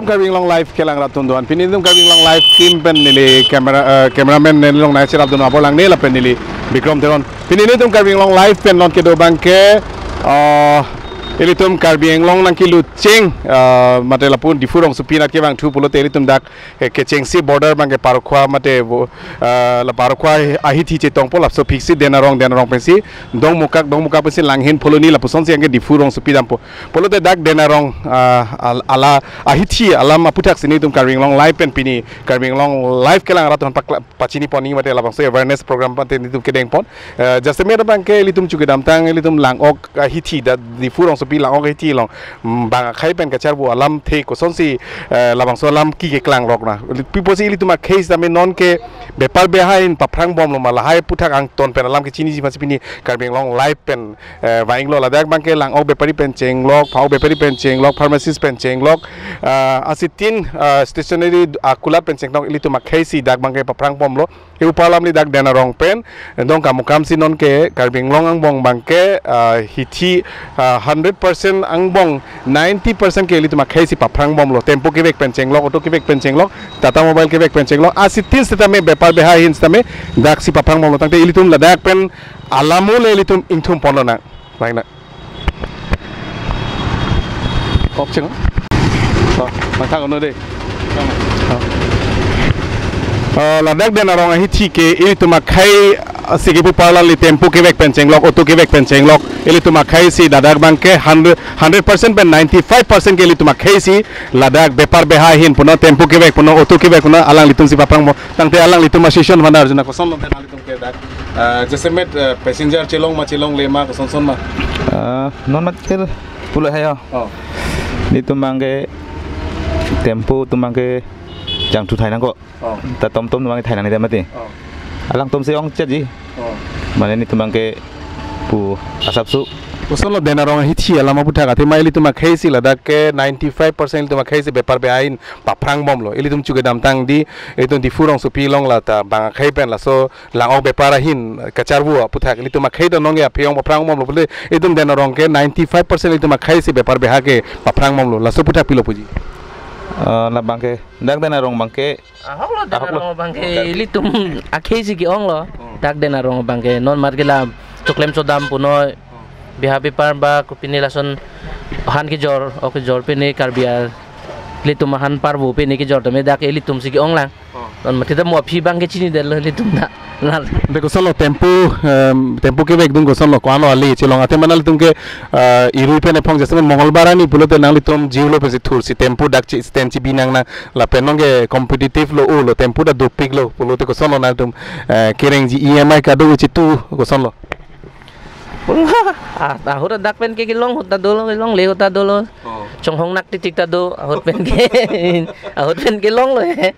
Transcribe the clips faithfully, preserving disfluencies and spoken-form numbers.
Karbi Anglong Live kelang rat tun do-an. Pini nelitum Karbi Anglong Live team pen neli camera, eh, cameraman neli long nai cherap dun apor lang ne lapen neli Bikrom Teron. Pini nelitum Karbi Anglong Live pen non kedo abangke, eh, ilitum Karbi Anglong nangkelut cheng, eh, mate lapu Diphu rongsopi nat kevang thu pulote ilitum dak, eh, kechengsi border abangke Parkhua mate vo, eh, la Parkhua ahithi chetongpo lapuson phiksi Denarong, Denarong pensi Dongmukak, Dongmukak pensi Langhin Phuloni lapusonsi anke Diphu rongsopi dampo. Pulote dak Denarong, ah, al-, ala ahithi alam aputhak si nelitum Karbi Anglong Live pen pini Karbi Anglong Live kelang rat tun pakla-, pachini pon ni mate labangso awareness program mate nelitum kedeng pon. Eh, jasemet abangke ilitum chu kedamtang ilitum Langok ahithi dak Diphu rongsopi Langok ahithi along, mm, bang akhei pen kacharvo alamthe kosonsi, eh, labangso alam ke keklang rok na. Pi pusi ilitum akhei sitame non ke bepar beha ahin paphrang bomlo ma lahai aputhak angton pen alam kechiniji pusi pini Karbi Anglong Live pen, eh, vanglo. Ladak abangke Langok bepari pen chenglok, Phangok bepari pen chenglok, pharmacist pen chenglok, ah, asitin, ah, stationery akulat pen chenglok ilitum akhei si dak abangke paphrang bomlo. Ke upa alam li dak Denarong pen, Dongkamukam si non ke Karbi Anglong angbong abangke, ah, hithi, ah, hundred percent angbong ninety percent ke ilitum akhei si paphrang bomlo. Tempo kevek pen chenglok, auto kevek pen chenglok, Tata Mobile kevek pen chenglok. Asitin sitame bepar beha ahin sitame dak si paphrang bomlo. Tangte ilitum ladak pen alam le ilitum ingthum ponlo nang. Baik nang. Kok cheng. Oh, mangthak ono de. Oh. Oh, ladak Denarong ahithi ke ilitum akhei si kepu parlan li tempo kevek pen chenglok, auto kevek pen chenglok. Ilitum akhei si ladak abangke hundred, hundred percent pen ninety-five percent ke ilitum akhei si ladak bepar beha ahin puno tempo kevek puno auto kevek puno alanglitum si paphrang mo. Tangte alanglitum asison vandar juna kosonlo pen alanglitum ke dak. Ah, jasemet, eh, passenger chelong ma chelongle ma kosonson ma. Ah, non mat kel pulo hai ya. Oh. Nelitum abangke tempo atum abangke jangthu thai nangkok. Oh. Ta tomtom atum abangke thai nangne mati. Oh. Alangtum si ong chaji. Oh. Mane nelitum abangke pu asapso. Kosonlo Denarong ahithi alam aputhak athema ilitum akhei si ladak ke ninety-five percent ilitum akhei si bepar beha ahin paphrang bomlo. Ilitum chu kedamtang di, ilitum Diphu rongsopi along lata bang akhei pen laso Langok bepar ahin kacharvo aputhak ilitum akhei do non ke aphi ong paphrang bomlo pule ilitum Denarong ke ninety-five percent ilitum akhei si bepar beha ke paphrang bomlo. Laso aputhak pilo puji. Ah, la abangke dak Denarong abangke. Ahok lo, ahok lo. Denarong abangke ilitum akhei si ke-onglo. Hmm. Dak Denarong abangke non mat ke la choklem chodam punoi. Beha bepar ba kopine lason han kejor, ok kejor pine Karbi a ilitum ahan parvo pine kejor tame dak ilitum si ke-ong lang. Oh. Non mati ta mo aphi abangke chinidetlo ilitum ta. Nal. De kosonlo tempo, em, tempo kevek dun kosonlo ko-an lo ali chelong athema nanglitum ke, eh, irui pen ephong jasemet Mongolbar arni pulote nanglitum jiulo pensi thursi tempo dak chi stand chibi nang nang lapen non ke competitive lo o lo tempo ta dopiklo pulote kosonlo nanglitum, eh, kerengji E M I kado chitu kosonlo. Ah, ahut adak pen ke kelong ahut ta dolo, kelongle ahut ta dolo. Oh. Chonghong nak titik ta do, ahut pen ke, ahut pen kelonglo he.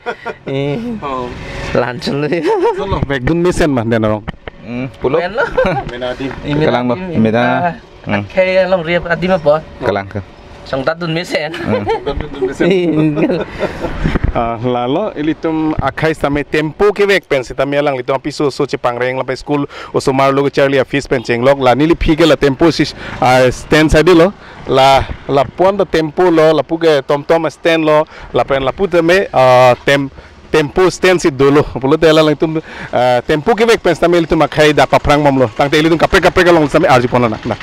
Eh. Oh. Lanchon lo. Kosonlo vekdun mesen ma Denarong. Hmm, pulo. Pen lo. Mena adim. Imi kelang lo, adim. Meda. Ah, hmm. Akhei alongri adim apo. Kelang ke. Chongtat dun mesen. Hmm. Ah, lalo ilitum akhei sitame tempo kevek pen sitame alanglitum apiso oso chepangreng lapen school osomar lo kecharli a-fees pen chenglok la neliphi ke la tempo si, ah, stand side lo la lapu-an ta tempo lo lapu ke tomtom stand lo lapen lapu tame, ah, tem tempo stand si dolo pulote alanglitum, eh, tempo kevek pen sitame ilitum akhei dak paphrang bomlo. Tangte ilitum kaprek kaprek along sitame arju ponlo nang. Nang.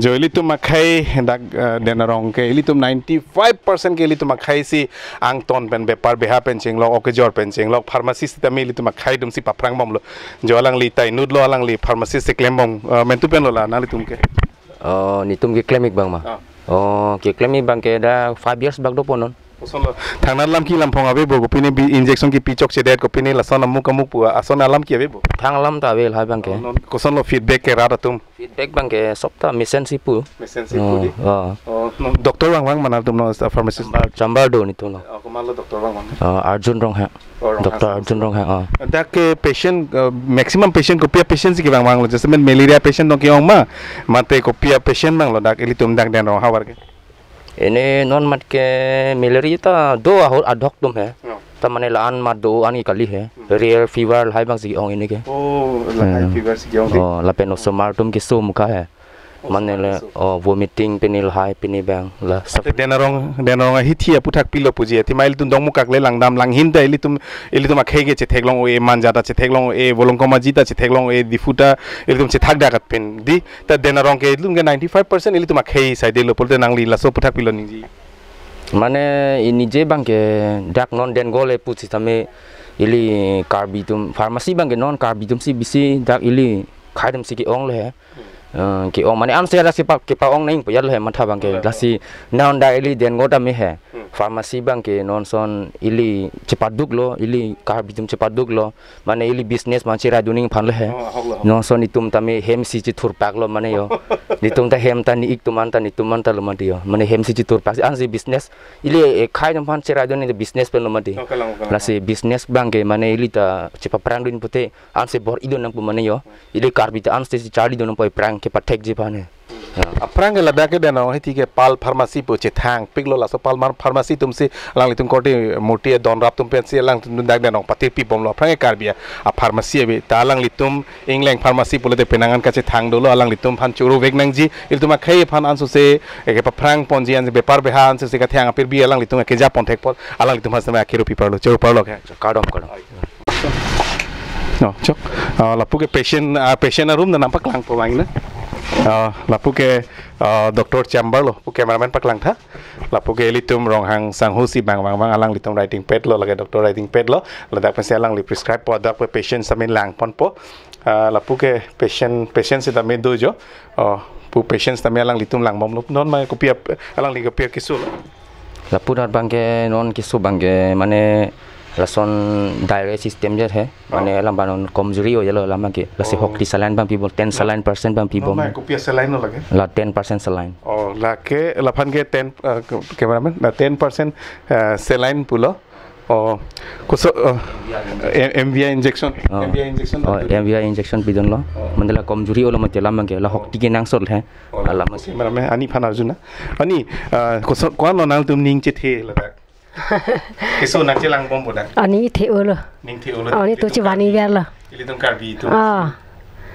Jo ilitum akhei dak, eh, Denarong ke ilitum ninety-five percent ke ilitum akhei si angton pen bepar beha pen chenglok, ok kejor pen chenglok, pharmacy sitame ilitum akhei atum si paphrang bomlo. Jo alangli ta inut lo alangli pharmacy si klem bom, eh, mentu pen lo la nanglitum ke. Oh, netum keklem-ik abang ma? Ah. Oh, keklem-ik abangke dak five years bak dopo non. Kosonlo. Thangnat lam ki lamphong ave bo, kopine bi injection kipi chokchedet, kopine lason amuk amuk pu ason alam ki ave bo. Thang alam ta ave lahai abangke. Oh, non kosonlo feedback ke rat atum? Feedback abangke sop ta mesen si pu. Mesen si pu di? Oh, oh. Oh, non doctor vangvang ma nanglitum non, ah, pharmacist? Chambar, chambar do netum lo. Oh, komatlo doctor vangvang? Ah, Arjun Ronghang. Oh, Ronghang. Doctor Arjun Ronghang, oh. Dak ke patient, eh, maximum patient kopi a-patient si kevangvanglo? Jasemet malaria patient dong ke-ong ma, mate kopi a-patient vanglo dak ilitum dak Denarong havar ke? Ini non mat ke malaria ta do ahut adhok atum he. Oh. Ta mane la-an mat do an kali he. Hmm. Real fever lahai abang si ke-ong ini ke. Oh, lahai fever si ke-ong di. Oh, lapen osomar atum keso muka he. Mane le, oh, vomiting pini lahai pini bang la. Ate Den Arong, Den Arong ahithi aputhak pilo puji. Athema ilitum Dongmukak le langdam, langhin ta ilitum, ilitum akhei ke chetheklong-o-e, Manja ta chetheklong-o-e, Volongkom Aji ta chetheklong-o-e, Diphu ta ilitum chethakdak at pen. Di, ta Den Arong ke ilitum ke ninety-five percent ilitum akhei saidelo pulote nangli laso aputhak pilo ningje? Mane inije bang ke dak non Dengol le pusitame ili Karbi atum pharmacy bang ke non Karbi atum si bisi dak ili khai atum si ke-ong le he. Eh, ke-ong mane anse ra si pa, kepa-ong nangpo ya le he matha bang ke. Betul. Lasi non dak ili Dengol tame he. Hmm. Pharmacy bang ke non son ili chepaduklo, ili Karbi atum chepaduklo. Mane ili business man cherai dun nangji aphan le he. Oh, ahok lo, ahok. Non son itum tame hem si chethurpaklo mane yo. Itum ta hem ta ni-ik atum an ta, ni atum an ta lo mati yo. Mane hem si chethurpak ansi business. Ili, eh, khai atum aphan cherai dun nangji business pen lo mati. Oh, kalang, kalang. Lasi business bang ke mane ili ta chepaphrang dun pute ansi bor-i dun nangpo mane yo. Ili Karbi ta ansi si charli dun nangpo aphrang kepathekji aphan he. Ya. Aphrang ke ladak ke Den Arong ahithi ke Pal Pharmacy pu chethangpiklo, laso Pal Mar-, Pharmacy atum si alanglitum korte murti adon rap atum pensi alangtum dak Den Arong patir pibomlo. Aphrang ke Karbi a, a pharmacy ave, ta alanglitum Engleng Pharmacy pulote penang an kachethang dolo, alanglitum aphan choro vek nangji, ilitum akhei aphan ansose, eh, kepaphrang ponji ansi bepar beha ansose kathang apirbi alanglitum akeja ponthek apot, alanglitum aphan seme akero piparlo, choro parlo ke. Kardom, kardom. No, chok. Ah, lapu ke patient, ah, patient arum na nampak lang po bang na. Ah, lapu ke, ah, doctor chamber lo, pu cameraman paklang tha. Lapu ke ilitum Ronghang sangho si bang bang bang alanglitum writing pad lo, lake doctor writing pad lo. Ladak pensi alangli prescribe po dak pe patient sitame lang ponpo. Ah, lapu ke patient, patient sitame do jo. Oh, pu patient sitame alanglitum langbomlo. Non ma kopi ap-, alangli kopi akeso lo? Lapu dak bang ke non keso bang ke mane lason direct system je he. Mane, oh, alam bang non komjuri o jalo alam bang ke. Lasi, oh, hokti saline bang pibom, ten, no, saline percent bang pibom. Non ma kopi asaline lo lake? La ten percent saline. Oh, lake, laphan ke ten, eh, ke-, cameraman, la ten percent, eh, saline pulo. Oh, koso, oh, M-, M V I injection, oh, M V I injection, oh, pidun. M V I injection pidunlo. Oh. Mane la komjuri olo mati alam bang ke, la, oh, hokti kenangsot he. Oh, alam, okay, mane, mane, ani aphan arjuna. Ani, ah, koso, ko-an lo nangtum ning chethe ladak? Keso nangchelang bompo dak? Ani the-olo. Ning the-olo. Ani to ilitum chevan Karbi, iver lo. Ilitum Karbi atum. Ah.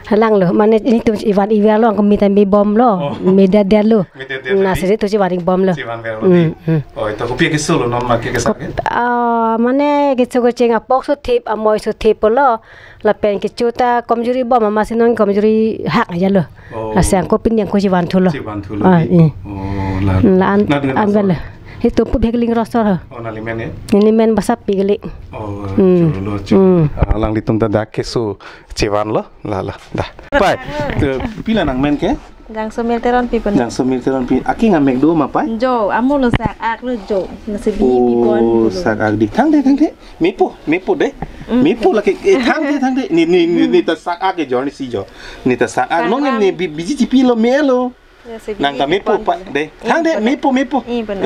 Halanglo, mane ilitum chevan iver lo, angko mita mi bomlo. Oh. Mida dia lo. Mida dia lo. Nasi to chevan bomlo. Chevan verlo. Hmm, di, hmm. Oh, ito kopi keso lo non ma ke keso ke? Kop-, ah, mane keso kecheng apok so thip, amoi so thip lo. Lapen kecho ta komjuri bom, amatsi non komjuri hak aja lo. Oh. Lasi angko pini angko chevan thulo. Chevan thulo, ah, di, eh. Oh, la. La an, na dengan an asal? Bela. Itu pu bhek ling rosor ho. Oh, nangli men ya? Ini men basap pigli. Oh, hmm, choro lo, choro. Hmm. Ah, alanglitum ta dak keso chevanlo, la, la, dah. Pai, tu pila nangmen ke? Jangsomil Teronpi pun. Jangsomil Teronpi. Aking amek do ma pai? Jo, amu lo sak-ak lo jo. Nasi bi, oh, pipon lo. Sak-ak di. Thangthe, thangthe. Mepo, mepo de. Mm. Mepo lake, eh, thangthe, thangthe. Ni, ni, ni, ni ta sak-ak ke jo, ni si jo. Ni ta sak-ak. Sak-ak. Nong ni bi-, biji chipilo melo. Ya, si nang bi ta mepo pon pa pun. De. Eh, thangthe, pun. Mepo, mepo. Eh, pun.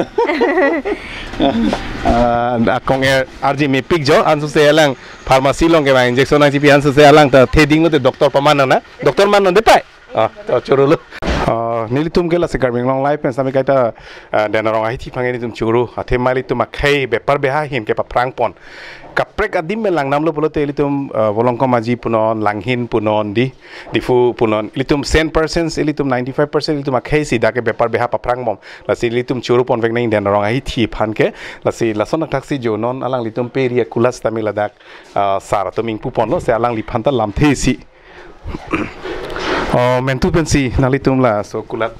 Ah, akong er, arji mepik jo, ansose alang pharmacy along ke bang injection nangchipi ansose alang ta theding lo te doctor paman na. Doctor man non de pai. Ah, to choro lo. Ah, nelitum ke lasi Karbi Anglong Live pen sami kaita, ah, Den Arong ahithi aphan nelitum choro. Athema ilitum akhei bepar beha ahin kepaphrang pon. Kaprek adim pen langdamlo pulote ilitum, ah, Volongkom Aji punon, Langhin punon, di, Diphu punon. Ilitum cent percent, ilitum ninety-five percent, ilitum akhei si dak ke bepar beha paphrang bom. Lasi ilitum choro pon vek nang Den Arong ahithi aphan ke. Lasi lason athak si jo non alanglitum pe ri akulas tamil ladak, ah, sar atum ingpu ponlo, si alangliphan ta lamthe si. Oh, mentu pensi nanglitum laso kulat?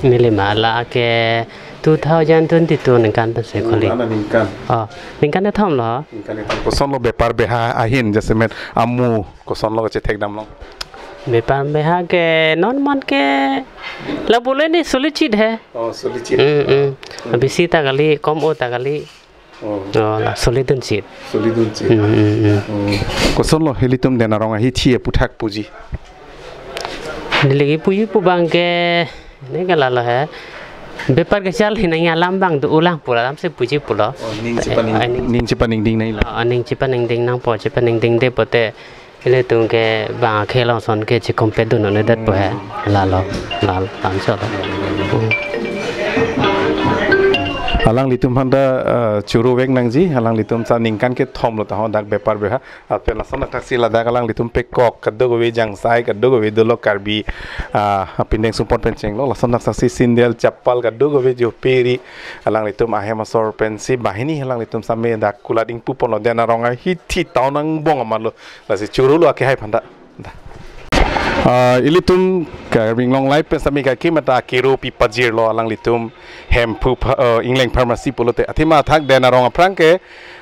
Neli ma la ke two thousand twenty-two ningkan pensi kali. Oh, ningkan. Oh, ningkan kethom lo. Ningkan kethom. Kosonlo bepar beha ahin jasemet amu kosonlo kachethek damlong? Bepar beha ke non man ke la bole ni sulichit he. Oh, sulichit. Hmm, hmm. Bisi ta kali, kom o ta kali. Oh. Oh, la solidun chit. Solidun chit. Hmm, hmm, hmm. Oh. Kosonlo ilitum Den Arong ahithi aputhak puji? Neli ke puji pu bang ke, ne ke lalo he. Bepar kechal hinang alam bang do ulang pula alam si puji pulo. Oh, ning chepaning, eh, ning, ning chepaningding nanglo. Oh, ning chepaningding nangpo, chepaningding de pote. Ilitum ke bang akhei along ason ke chekompet dun un-edet po he. Lalo, lalo, lamso lo. Hmm. Alanglitum aphan ta, eh, choro vek nangji, alanglitum ta ningkan kethom lo ta ho dak bepar beha. Lapen lason athaksi ladak alanglitum pekok kadokave, jangsai kadokave dolo, Karbi, ah, apindeng sumpot pen chenglo. Lason athaksi sandal, chappal kadokave, joperi, alanglitum ahem asor pensi banghini alanglitum same dak kulat ingpu ponlo, Den Arong ahithi town angbong amat lo. Lasi choro lo akehai aphan ta. Ah, ilitum Karbi Anglong Live pen sami kaike mata akero pi pajirlo alanglitum Hemphu pha-, eh, Ingleng Pharmacy pulote. Athema athak Den Arong aphrang ke,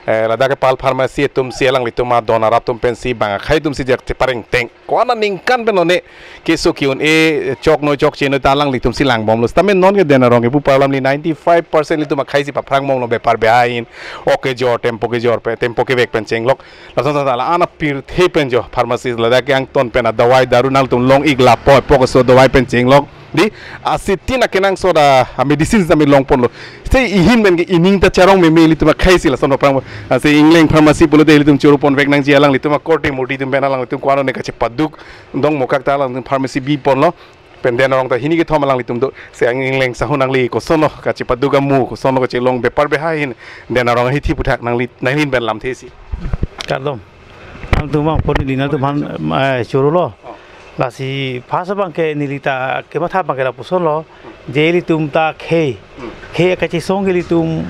eh, ladak ke Pal Pharmacy atumsi alanglitum adon arap atum pensi bang akhei atumsi jak cheparengteng. Ko-an aningkan pen one keso ke-un-e, choknoi chokchenoi ta alanglitumsi langbomlo. Sitame non ke Den Arong kepu parlam li ninety-five percent ilitum akheisi paphrang bomlo bepar beha ahin. Ok kejor, tempo kejor pe, tempo kevek pen chenglok. Lason sa la an apirthe pen jo pharmacist ladak ke angton pen adawai daru nangtum long-ik lapu po keso dawai pen chenglok. Di, asitin akenangsot a, a medicine sami long ponlo. Sitame ihin pen ke ining ta charong meme ilitum akheisi lason paphrang. Lasi Ingleng Pharmacy pulote ilitum choro pon vek nangji, alanglitum akorte murti atum pen alanglitum ko-an one kachepaduk dong mokak ta alanglitum pharmacy bi ponlo. Pen Den Arong ta hini kethom alanglitum do. Se ang Ingleng sahun nangli kosonlo kachepaduk amu, kosonlo kachelong bepar beha ahin, Den Arong ahithi aphuthak nangli, nangli pen lamthe si. Kardom. Nangtum bang poni di nangtum aphan, eh, choro lo. Oh. Lasi first abang ke neli ta kematha abang ke lapuson lo. Je ilitum ta khei. Hmm. Khei kachesong ke ilitum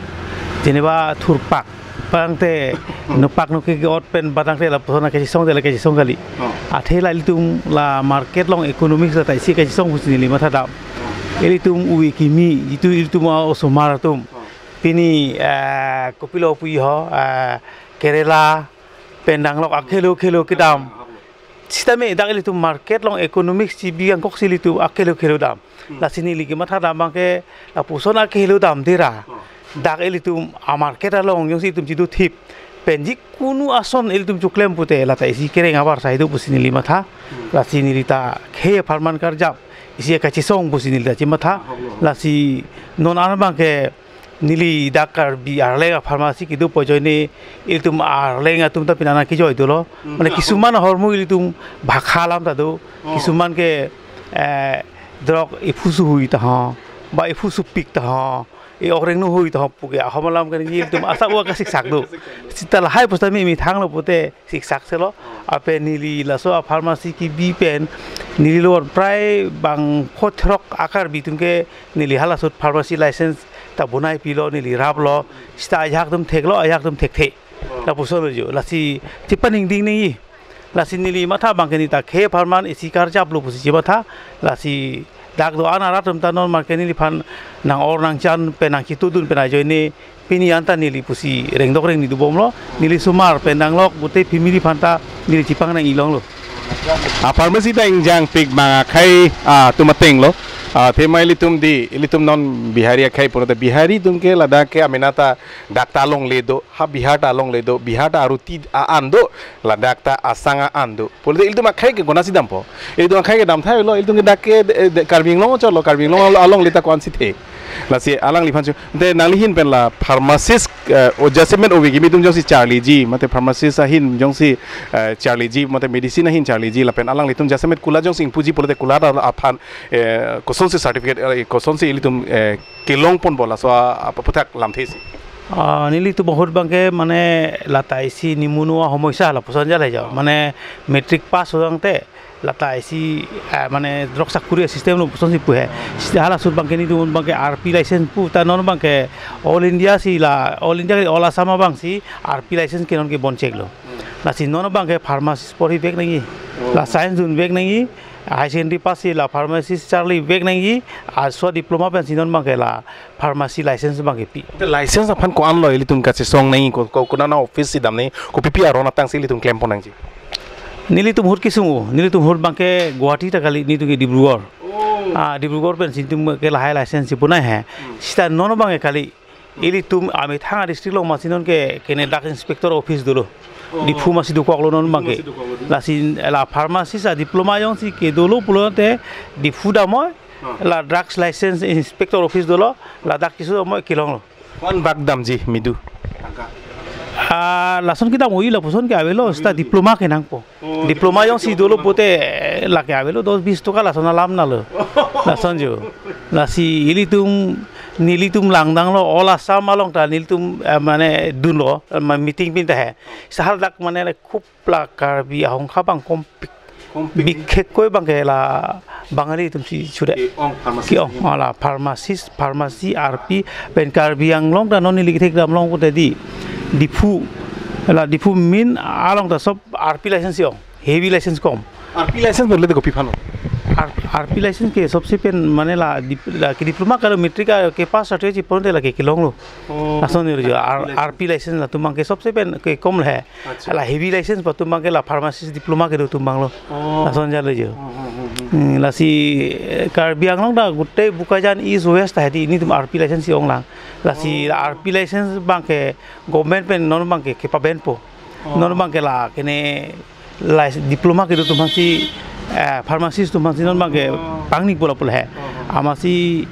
jeneba thurpak. Patangte Hmm. nopak noke ke-ot pen patangte lapuson kachesong te la kachesong kali. Oh. Athe la ilitum la market along economics la ta isi kachesong pusi neli matha dam. Ilitum ove kimi, jitu ilitum a-osomar atum. Oh. Pini, eh, kopilo pu ho, eh, Kerala, pen danglok akhelo khelo kedam. Sitame dak ilitum market along economics chibi angkok si ilitum akhelo khelo dam. Hmm. Lasi neli kematha dam abang ke lapuson akhelo dam dera. Oh. Dak ilitum a-market along jongsi itum chido thip pen jikunu ason ilitum choklem pute la ta isi kereng abar sai do pusi neli matha. Hmm. Lasi neli ta khei apharman karjap isi kachesong pusi neli ta chimatha. Oh, oh. Lasi non an abang ke neli dak Karbi Arleng a-pharmacy kedo pu ajoine ilitum Arleng atum ta pini an kejoi dolo. Hmm. Mane kisuman ahormu ilitum bhakha alam ta do. Oh. Kisuman ke, eh, drok iphu suhui ta ho, ba iphu supik ta ho, e-ok rengno hui ta ho puke ahom alam ke ilitum asap wa kasiksak do. Sita lahai pusitame methang lo pute siksak selo. Ape neli laso a-pharmacy kebi pen neli lo prai bang phothrok a-Karbi atum ke neli hala ahut pharmacy license ta bonai pilo, neli raplo, sita ajahak atum theklo, ajahak atum thekthe. Lapuson lo jo, lasi chipaningding nangji. Lasi neli matha abang ke neli ta khei apharman isi karjaplo pusi chimatha, lasi dak do-an arat atum ta non abang ke neliphan nang-or nangchan pen nangchitudun pen ajoine pini an ta neli pusi rengdok rengni dobomlo, neli osomar pen danglok pute family aphan ta neli chepang nang-ilonglo. A-pharmacy ta ingjangpik bang akhei, ah, atum atenglo. Ah, athema ilitum di, ilitum non Bihari akhei pulote Bihari atum ke ladak ke amena ta dak ta alongle do, ha Bihar ta alongle do, Bihar ta aruti a-an do, ladak ta asang a-an do. Pulote ilitum akhei ke konatsi dampo? Ilitum akhei ke damthailo, ilitum ke dak ke, eh, de-, Karbi Anglong chotlo, Karbi Anglong along, alongle ta ko-ansi the. Lasi alangliphan chu. Te nangli ahin pen la pharmacist, eh, o jasemet ove kimi atum jongsi charliji, mate pharmacist ahin jongsi, eh, charliji, mate medicine ahin charliji, lapen alanglitum jasemet kulat jongsi ingpuji pulote kulat aphan, eh, kosonsi certificate, eh, kosonsi ilitum, eh, kelong ponpo laso a, aphuthak lamthe si. Ah, nelitum ahut abang ke mane la ta isi nimun ahomoi sa lapuson jale jo. Mane matric pass hutangte la ta isi, ah, mane drok sakuri system lo pusonsi pu he. Sita hala ahut abang ke nelitum abang ke R P license pu ta non abang ke All India si la, All India ke All Assam abang si R P license ke non ke boncheklo. Lasi non abang ke pharmacist porhi vek nangji. La science dun vek nangji. Higher secondary pass si la pharmacist charli vek nangji. Laso diploma pensi non abang ke la pharmacy license abang kepi. Te license aphan ko-anlo ilitum kachesong nangji, ko, ko, konat office si dam nangji, kopipi aron atangsi ilitum klem pon nangji? Nelitum ahut kesung-o, nelitum ahut abang ke Guwahati ta kali, nelitum ke Dibrugarh. Oh. Ah, Dibrugarh pensi nelitum ke lahai license si bonai he. Hmm. Sita non abang ke kali, ilitum amethang a-district along masi non ke kene drug inspector office dolo. Oh. Diphu masi dokoklo non abang ke. Diphu masi dokoklo dolo. Lasi la pharmacist a-diploma jongsi kedolo pulote Diphu damnoi. Ah. La drugs license inspector office dolo, ladak keso damnoi kelonglo. Ko-an bak damji midu? Tangka. Ah, lason kedam oi lapuson ke avelo, avelo sita di. Diploma ke nangpo. Oh, diploma diploma jongsi dolo dolo. Pute, eh, lake avelo dos bis toka lason alam nalo. Lason jo. Lasi ilitum Nelitum langdanglo, all Assam along ta nelitum, eh, mane dunlo, eh, ma-, meeting pin ta he. Sahar dak mane le khup la Karbi ahongkha bang kompik. Kompik. Bikhekkoi bang ke la Bangali atum si sudah. Ke-ong pharmacy. Ke-ong, ala pharmacist, pharmacy, R P, pen Karbi Anglong ta non neli kethekdam long pute di. Diphu, la Diphu main along ta sob R P license si ong. Heavy license kom. R P license boleh to kopi aphan? R, R P license ke sobse pen mane la dip-, la ke diploma kado, matric ka ke pass certificate si ponte la ke kelonglo. Oh. Lason jo R, R P license. R P license latum bang ke sobse pen ke kom le he. Acha. La heavy license pa atum bang ke la pharmacist diploma kedo atum bang lo. Oh. Lason jalo jo. Hmm, hmm, hmm, hmm. Hmm, lasi, eh, Karbi Anglong ta gutei Bokajan East West ta hedi nelitum R P license si ong lang. Lasi, oh, la R P license bang ke government pen non bang ke kepabenpo. Oh. Non bang ke la kene la diploma kedo atum aphan si, eh, pharmacist atum aphan si non bang ke, oh, pangni pula pula he. Oh. Amatsi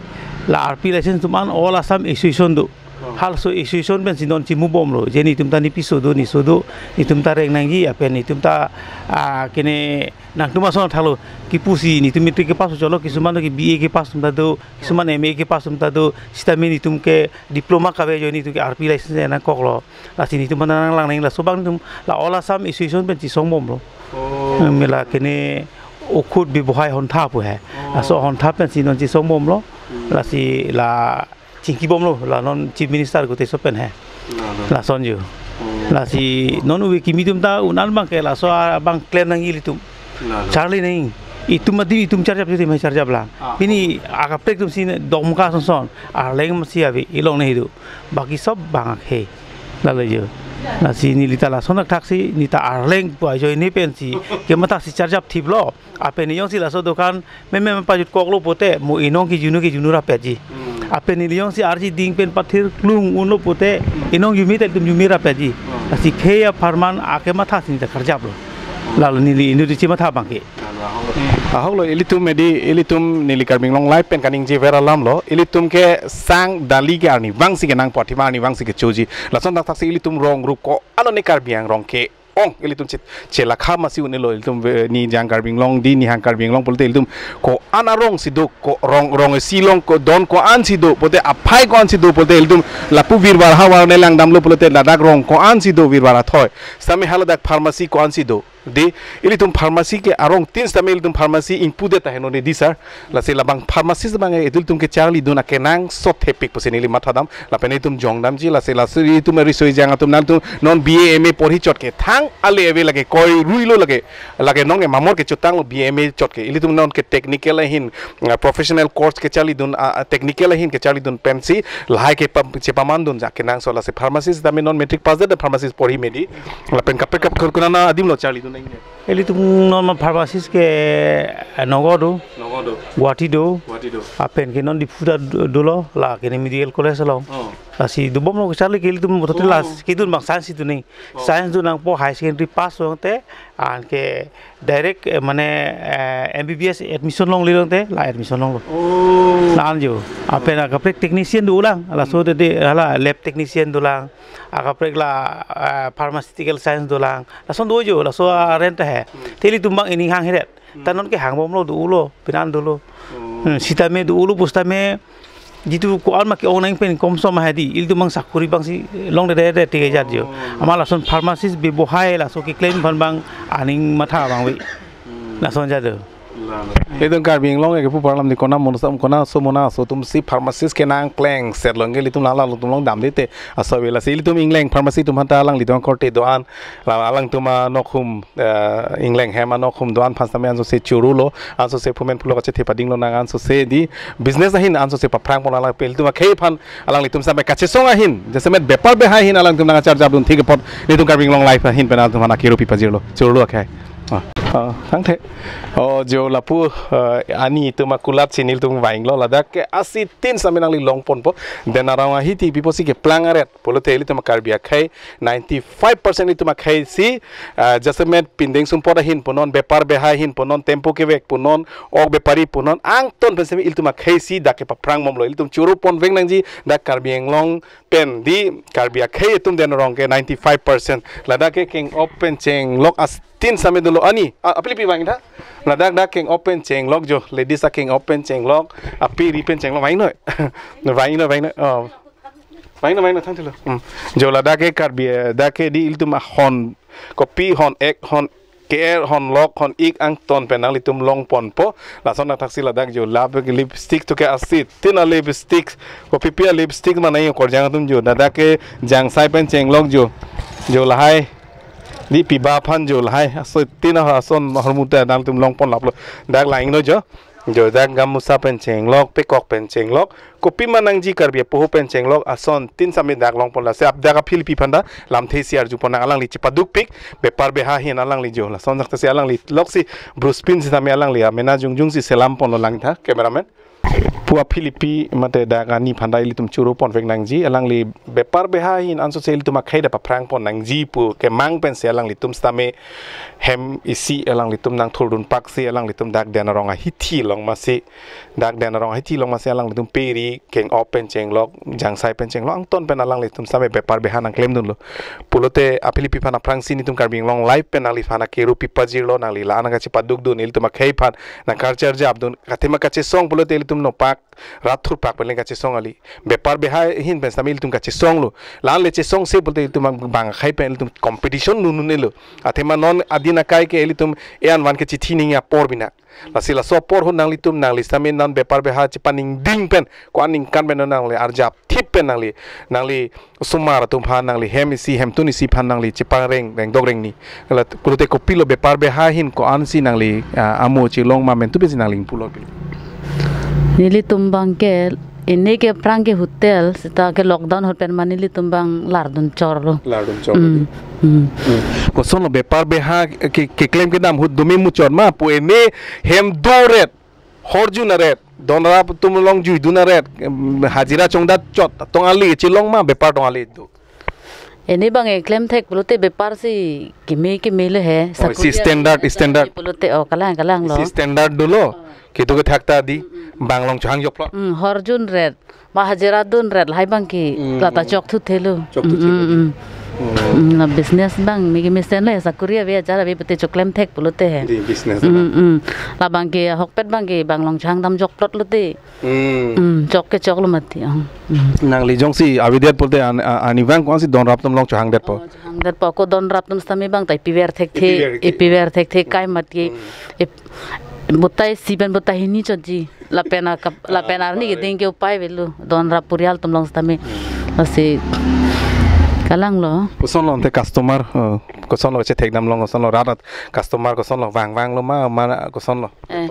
la R P license atum an all Assam association do. Oh. Halaso association pen si non chimubomlo. Je nelitum ta nepiso do, neso do, nelitum ta reng nangji, lapen nelitum ta, ah, kene nangtum ason thalo kipu si nelitum matric kepass cholo, kisuman ke B A kepass atum ta do, kisuman M A kepass atum ta do, sitame nelitum ke diploma kave jo nelitum ke R P license nangkoklo. Lasi nelitum aphan nanglang nangji, laso bang nelitum la all Assam association pen chesongbomlo. Oh. Mela kene okhut bibohai hontha pu he. Oh. Laso hontha pen si non chesongbomlo. Hmm. Lasi la chingkibomlo, la non Chief Minister gutei so pen he. La, la. Lason jo. Oh. Lasi non ove kimi atum ta un-an bang ke laso abang klem nangji ilitum. La, la. Charli nangji. Itum adim itum charjap, itum charjap lang. Ah. Pini akaprek atum si Dongka sonson. Arleng si ave, ilong ne hidu. Baki sob bang akhei. Lalo jo. Lasi neli ta lason athak si, neli ta Arleng pu ajoine pen si kematha si charjap thiplo. Lapen neli jongsi laso dokan meme pajutkoklo pute, mo inong kejunu kejunu rapetji. Hmm. Lapen neli jongsi arji ding pen pathir klung unlo pute, hmm, inong jumi ta ilitum jumi rapetji. Hmm. Lasi khei apharman akematha si neli ta karjaplo. Hmm. Lalo neli inut chematha bang ke. Ahoklo, ilitum edi, ilitum neli Karbi Anglong Live pen kaningje ver alam lo, ilitum ke sang dali ke arnivang si kenangpo, athema arnivang si kechoji. Lason thakthak si ilitum rong rup ko-an ne Karbi Anglong ke-ong, ilitum che, chelakha masi un-elo, ilitum ve-, nijang Karbi Anglong di, nihang Karbi Anglong pulote ilitum ko-an arong si do, ko rong, rong isi along ko don ko-an si do pute, aphai ko-an si do pute, ilitum lapu virvar havar ne langdamlo pulote ladak rong ko-an si do virvar athoi. Sitame haladak pharmacy ko-an si do. Di, ilitum pharmacy ke arong tin sitame ilitum pharmacy ingpudet ta henone di sir. Lasi labang pharmacy labang ilitum kecharlidun akenangsot thepik pusi neli mathadam. Lapen ilitum jongdamji, lasi, lasi ilitum riso ejang atum nangtum non B A M A porhi chot ke thang ale ave lake koi ruilo lake, lake nong ke mamor kechotanglo B A M A chot ke. Ilitum non ke technical ahin, ah, professional course kecharlidun, ah, ah, technical ahin kecharlidun pensi lahai ke pam-, chepamandun ja kenangsot, lasi pharmacy sitame non matric pass det pharmacy porhi medi. Lapen kaprek kaprek konat adim lo charlidun nangji? Ilitum non pharmacist ke, eh, Nagaon do. Nagaon do. Guwahati do. Guwahati do. Lapen ke non Diphu ta do, dolo, la kene medical college along. Oh. Lasi dobomlo kecharli ke ilitum botote, oh, la kedun bang science itu ni. Oh. Science do nangpo, high secondary pass longte, anke direct, eh, mane, eh, M B B S admission longle longte, la admission longlo. Oh. La-an jo. Lapen akaprek technician dolang, laso, hmm, de, de, hala lab technician dolang. Akaprek la, ah, pharmaceutical science dolang. Lason do jo, laso, ah, rent he. Hmm. Te ilitum bang ining hang heret. Hmm. Ta non ke hangbomlo, dolo, penan dolo. Oh. Hmm, sitame dolo pu sitame jitu ko-an ma ke-ong nang pen komsom hedi. Ilitum bang sakuri bang si longdedetde tiga jat jo. Oh. Amat lason pharmacist bibohai laso keklem aphan bang aning matha bang ave. Hmm. Lason jat do. La, la. Ilitum Karbi Anglong ke pu parlam di konat monusam konat so mona so atum si pharmacist kenangkleng set longke ilitum la, la, ilitum longdamde te aso ave, lasi ilitum ingleng pharmacy atum aphanta alanglitum korte do-an, la, alangtum anokhum, eh, ingleng hem anokhum do-an aphan sitame ansose chorolo, ansose phumen phulo kachethe padinglo nang ansose di business ahin ansose paphrangpon, alangpil atum akhei aphan alanglitum sitame kachesong ahin, jasemet bepar behai ahin alangtum nangcharjapdun thik apot nelitum Karbi Anglong Live ahin pen alangtum aphan akiru pipajirlo, chorolo akhei. Ah, ah, tangte. Oh, jo lapu, eh, ani atum akulat si nelitum vanglo, ladak ke asi tin sitame nangli longponpo. Den arong ahi ti pipo si keplang aret pulote ilitum Karbi akhei ninety-five percent ilitum akhei si, eh, jasemet pindeng sumpot ahin punon, bepar behai ahin punon, tempo kevek punon, ok bepari punon, angton pen sitame ilitum akhei si dak kepaphrang bomlo. Ilitum choro ponvek nangji dak Karbi Anglong pen di Karbi akhei atum den arong ke ninety-five percent. Ladak ke keng-op pen chenglok as tin sitame dolo ani. Ah, aphi le pi vang tha. Ladak dak keng-op pen chenglok jo. Ladies akeng-op pen chenglok. Ape ri pen chenglok. Vang noi. Vang noi, vang noi. Oh. Vang noi, vang noi, thang thilo. Hmm. Jo ladak ke Karbi, eh, dak ke di ilitum ahon. Kopi hon ek, hon ke-er, hon lok, hon ik angton pen nanglitum longponpo. Lason athaksi ladak jo lap lipstick to ke asit. Tin a lipstick. Kopi pi a lipstick mana yo korjang atum jo. Ladak ke jangsai pen chenglok jo. Jo lahai. Di piba aphan jo lahai. Aso tin a ason hormu ta nanglitum longpon laplo. Dak lain lo jo. Jo dak gamusa pen chenglok, pekok pen chenglok. Kopi ma nangji Karbi apoho pen chenglok. Ason tin sitame dak longpon lasi ap dak aphi le pi aphan ta lamthe isi arjupon nang alangli chepadukpik. Bepar beha ahin alangli jo. Lason dak si alangli loksi brush pen sitame alangli amena jongjong si selamponlo lang tha. Cameraman. Pu aphi le pi mate dak ani aphan ta ilitum choro ponvek nangji, alangli bepar beha ahin ansose ilitum akhei ta paphrang pon nangji pu kemang pensi alanglitum sitame hem isi alanglitum nangthurdun paksi alanglitum dak Den Arong ahithi along masi, dak Den Arong ahithi along masi alanglitum pe ri keng-op pen chenglok, jangsai pen chenglok, angton pen alanglitum sitame bepar beha nangklemdunlo. Pulote aphi le pi aphan aphrangsi nelitum Karbi Anglong Live pen nangliphan akeru pipajirlo, nangli la-an kachepadukdun, ilitum akhei aphan nangkarcharjapdun, athema kachesong pulote ilitum nopak rat thurpak pen le kachesong kali. Bepar beha ahin pen sitame ilitum kachesonglo. La-an le chesongse pulote ilitum bang, bang akhei pen ilitum competition nunun-elo. Athema non adin akai ke ilitum e-an van ke chithi ningje apor bina. Lasi laso apor ahut nanglitum nangli sitame non bepar beha chepaningding pen, ko-an ningkan pen nangli arjap thip pen nangli, nangli osomar atum aphan, nangli hem isi hemtun isi aphan nangli chepangreng rengdok rengni. La pulote kopilo bepar beha ahin ko-ansi nangli, ah, amo chelong ma mentu pensi nangli pulo pi. Nelitum abang ke, ini ke aphrang ke hotel, seta ke lockdown ahut pen ma nelitum abang lardun chorlo. Lardun chorlo. Hmm. Hmm. Hmm. Kosonlo bepar beha ke, keklem kedam ahut dome muchot ma pu, ini hem do ret. Horjun aret, donrap atum along juidun aret, em, hajira chongdat chot, tong ali chelong ma, bepar tong ali do. Ini abang eklem thek pulote bepar si keme keme le he. Oh, isi sakuri standard, standard. Pulote, oh, kalang, kalang lo. Isi standard dolo. Oh. Kitu ke thak ta di, mm, mm, bang long chohang jokplot. Mm, horjun ret. Ma hajira dun ret lahai abang ke, hmm, lata chok thu thelo. Chok thu thelo. Hmm, hmm, hmm. Hmm. Hmm, la business abang, mege mesen le, sakuri ave, ajar ave, pute choklem thek pulote he. Di business, hmm, abang. Hmm. La abang ke, ahokpet abang ke, bang long chohang dam jokplot lote. Hmm. Hmm, chok ke choklo mati, ah. Hmm. Nangli jongsi avedet pulote an-, a-, ani abang ko-ansi donrap atum along chohangdetpo. Oh, chohangdetpo, ko donrap atum sitame abang ta ipi ver thekthe, ipi ver thekthe, ipi ver thekthe, hmm, kai mati. Hmm. Ip-, botai isi pen botai hini chotji. Lapen akap, lapen arni keding ke upai avelo. Donrap purial atum along sitame. Lasi kalang lo. Kosonlo ante customer, eh, kosonlo chethek dam long, kosonlo rat, customer kosonlo vang vanglo ma, ma kosonlo. Eh,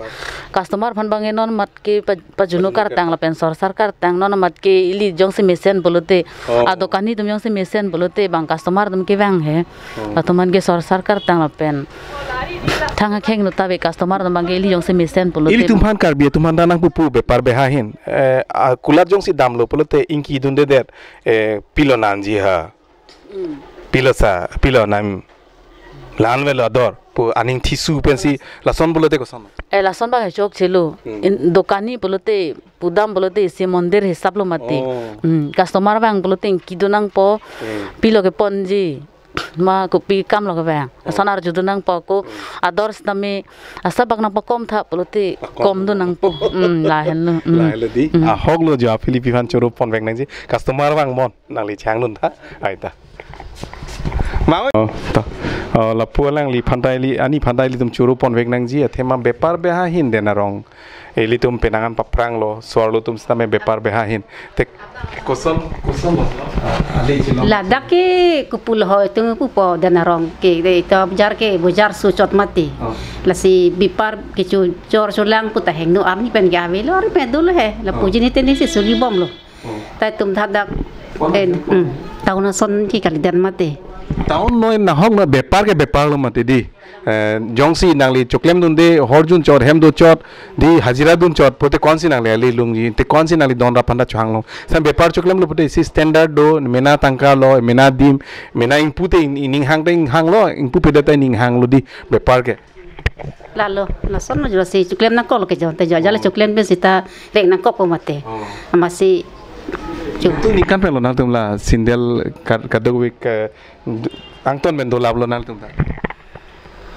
customer aphan abang non mat ke pa-, pajunu kartang lapen sorsar kartang, non mat ke ili jongsi mesen pulote. Oh. Adokani atum jongsi mesen pulote abang customer atum kevang he. Oh. Latum aphan ke sorsar kartang lapen thang akheng lo ta ave customer atum abang ke ili jongsi mesen pulote. Ilitum aphan Karbi atum aphan ta nangpupu bepar beha ahin. Eh, a, kulat jongsi damlo pulote ingki dundedet, eh, pilo nangji ha. Hmm. Pilo sa, pilo nang lan avelo ador. Pu aning thisu pensi lason pulote koson. Eh, lason abang chokchelo. Hmm. In, dokani pulote pudam pulote isi mondir hisap lo mati. Oh. Hmm, customer vang pulote ingki dun nangpo. Hmm. Pilo keponji. Ma kopi kam lo kevang. Oh. Ason arjudun nangpo ko, hmm, ador sitame asabak nangpakom tha pulote, pakom, komdun nangpo. Hmm, lahenlo. Hmm. Lahenlo di. Hmm. Ahoklo jo aphi le pi aphan choro ponvek nangji. Customer vang mon nangli changdun tha. Ai ta. Ma oi. Oh, ta. Oh, lapu alangliphan ta ili, aniphan ta ilitum choro ponvek nangji. Athema bepar beha ahin Den Arong. Ilitum penang an paphranglo, so-arlo atum sitame bepar beha ahin. Te koson, kosonlo. Ah, ale chelo. Ladak ke kopulo ho, itum pupo Den Arong ke, de ito bojar ke, bojar su chot mati. Oh. Lasi bepar kecho chor cholang puta hengno arni pen ke avelo, arni pen dolo he. La, oh, puji ni teni si suli bomlo. Oh. Ta itum thadak, oh, en, hmm, town ason ke kalidet mati. Town noi nahok noi bepar ke bepar lo mati di. Eh, jongsi nangli choklem dunde, horjun chot, hem do chot, di hajira dun chot, pute ko-ansi nangli ale longji, te ko-ansi nangli donrap aphan ta chohanglo. Sam bepar choklemlo pute isi standard do, mena tangka lo, mena dim, mena ingpu te in, ining hang te inghanglo, ingpu pedet ta ining hanglo di, bepar ke. Lalo, lasonlo jo si choklem nangkoklo ke jo, te jo, jale, oh, choklem pen sita rek nangkokpo mati. Oh. Amatsi, cho- Tu ningkan pen lo nangtum la, sindel kad-, kadokave, eh, angton pen dolaplo nangtum ta.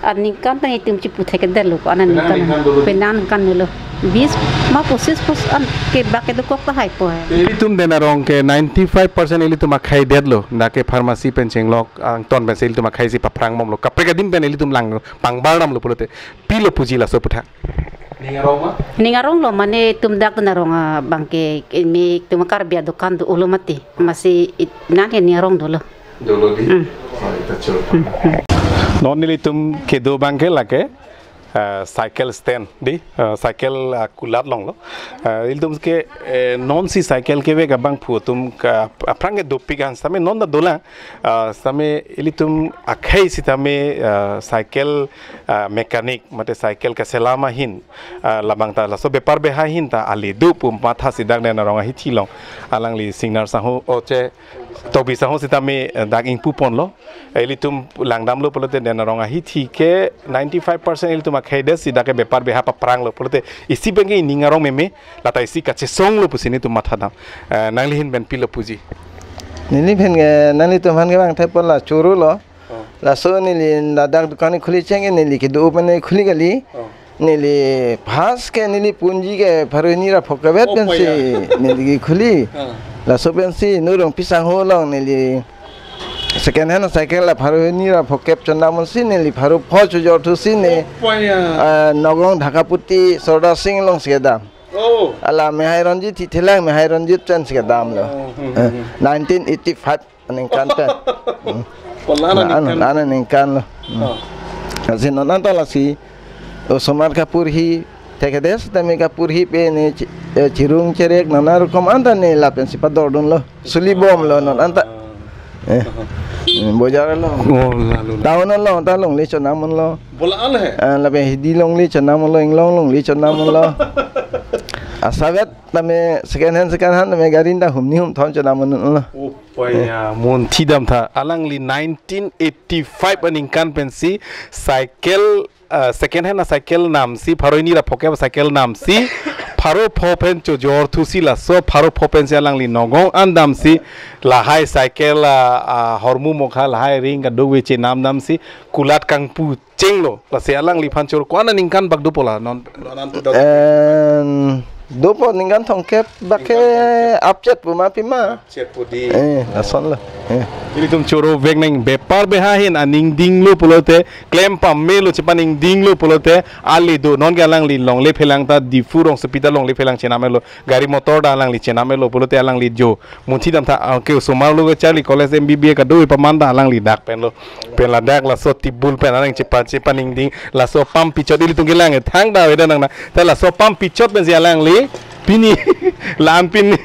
Aningkan ta itum chipu thekdetlo ko, aningkan. Penang ningkan dolo. Penang ningkan dolo. Bis ma posis pos an ke bak ke dokok ta hai po hai. Ilitum Den Arong ke ninety-five percent ilitum akhei detlo. Dak ke pharmacy pen chenglok angton pensi ilitum akhei si paphrang bomlo. Kaprek adim pen ilitum lang pangbar damlo pulote. Pilo puji laso aputhak. Ning arong ma? Ning arong lo mane itum dak Den Arong abang ke, ke me itum Karbi adokan do-olo mati. Masi it-, nan ke ning arong dolo. Dolo di. Hmm. Oh, ita choro. Hmm, hmm. Non nelitum kedo abang ke lake, eh, cycle stand di, eh, cycle, eh, kulat longlo. Eh, ilitum ke, eh, non si cycle kevek abangphu atum ke aphrang ke dopik an sitame non ta dolang. Eh, sitame ilitum akhei sitame, eh, cycle, eh, mechanic mate cycle keselam ahin, eh, labang ta laso bepar beha ahin ta ale do pu matha si dak Den Arong ahithi along alangli Singnar sangho oche Tokbi sangho sitame, eh, dak ingpu ponlo. Eh, ilitum langdamlo pulote Den Arong ahithi ke ninety-five percent ilitum akhei det si dak ke bepar beha paphranglo pulote isi pen ke ining arong meme, lata isi kachesonglo pusi nelitum matha dam. Eh, nangli ahin pen pilo puji. Neli pen ke, nanglitum aphan ke bang thai pon la choro lo. Oh. Laso neli ladak dukan khuli cheng neli kedo pen khuli kali. Oh. Neli pas ke neli punji ke pharo hini ra phokep pen si neli khuli. Ah. Laso pensi Nurong Pisang ho along neli second hand cycle la pharo hini ra phokep chondam si neli pharo pho chojor thu si ne, ah, Nagaon Dhakaputi Sordar Singh along si kedam. Oh. Ala Mehai Ranjit thi thelang Mehai Ranjit pen si kedamlo. Oh, hmm, hmm, hmm. Eh, nineteen eighty-five aningkan pen. Hmm. Pola na aningkan. Aningkan lo. Hmm. Oh. Lasi non anta lasi osomar kapurhi, thekedet sitame kapurhi pen ne chi-, eh, chirung cherek nana rokom anta ne lapen si padordunlo. Suli bomlo non anta. Eh. Hmm, bojar lo. Oh, lalu. Town lo, ta longle chonam lo. Bola an he? Ah, lapen hidi longle chonam lo, inglong longle chonam lo. Asavet tame second hand, second hand tame gari ta humni humthon chonam lo. Oh. Paya, munthi damtha. Alangli nineteen eighty-five aningkan pensi cycle, eh, second hand acycle namsi, pharo hini ra phokep acycle namsi, pharo pho pen chojor thusi laso, pharo pho pensi alangli Nagaon an damsi, lahai cycle, ah, ah, hormu mokha, lahai ring kadokave chenam damsi, kulat kangpu chenglo, lasi alangliphan choro ko-an aningkan bak dopo la non? Non an tu dok. En, dopo ningkan thomkep bak ke. Ningkan thomkep. Apchet pu ma pima. Apchet pu di. Eh, lason lo. Eh. Ilitum choro vek nang bepar beha ahin aning dinglo pulote, klem pamelo chepaningdinglo pulote, ale do non ke alangli longle phelang ta Diphu rongsopi ta longle phelang chenam-etlo. Gari motor ta alangli chenam-etlo pulote alangli jo. Munthi damtha, ah, ke osomar lo ke charli college M B B A kadokave paman ta alangli dak penlo. Pen ladak laso tibul pen alang chepa chepaningding laso pam pichot ilitum kelang thang ta veda nang na. Ta laso pam pichot pensi alangli pini la-an pini.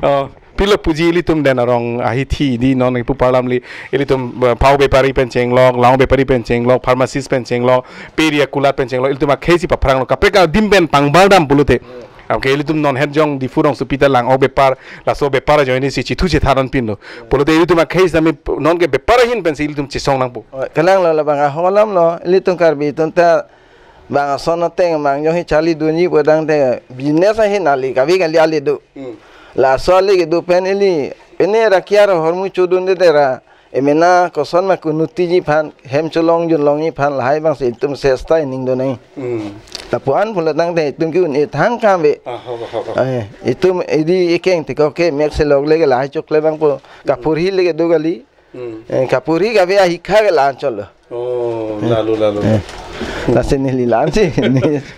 Oh, pilo puji ilitum Den Arong ahithi di non ipu parlam li ilitum, eh, phao bepari pen chenglok, lang bepari pen chenglok, pharmacist pen chenglok, peri akulat pen chenglok, ilitum akhei si paphranglo. Kaprek adim pen pangbar dam pulote. Anke ilitum non het jong Diphu rongsopi ta lang ok bepar, laso bepar ajoine si chithu chetharon pinlo. Pulote ilitum akhei sami non ke bepar ahin pensi ilitum chesong nangpo. Oh, kelang lo labang ahok alam lo, ilitum Karbi atum ta bang ason ateng mang jong hi charli dunji pu tangte business ahin ale kave kali ale do. Hmm. Laso ale kedo pen ili, pine rakiar hormu chodunde ra. Emena koson ma kunutiji aphan, hem cholong junlongji aphan, lahai bang si itum sesta ining do nai. Hmm. Lapu-an pulo tangte itum ke-un-e thang kam ve. Ah, ho, ho, ho. Eh, itum idi ikeng tiko ke mek se lok leke lahai chokle bang po. Kapurhi leke do kali. Hmm. Eh, kapurhi kave ahikha ke la-an cholo. Oh, eh, lalu, lalu. Eh. Lasi neli la-an si.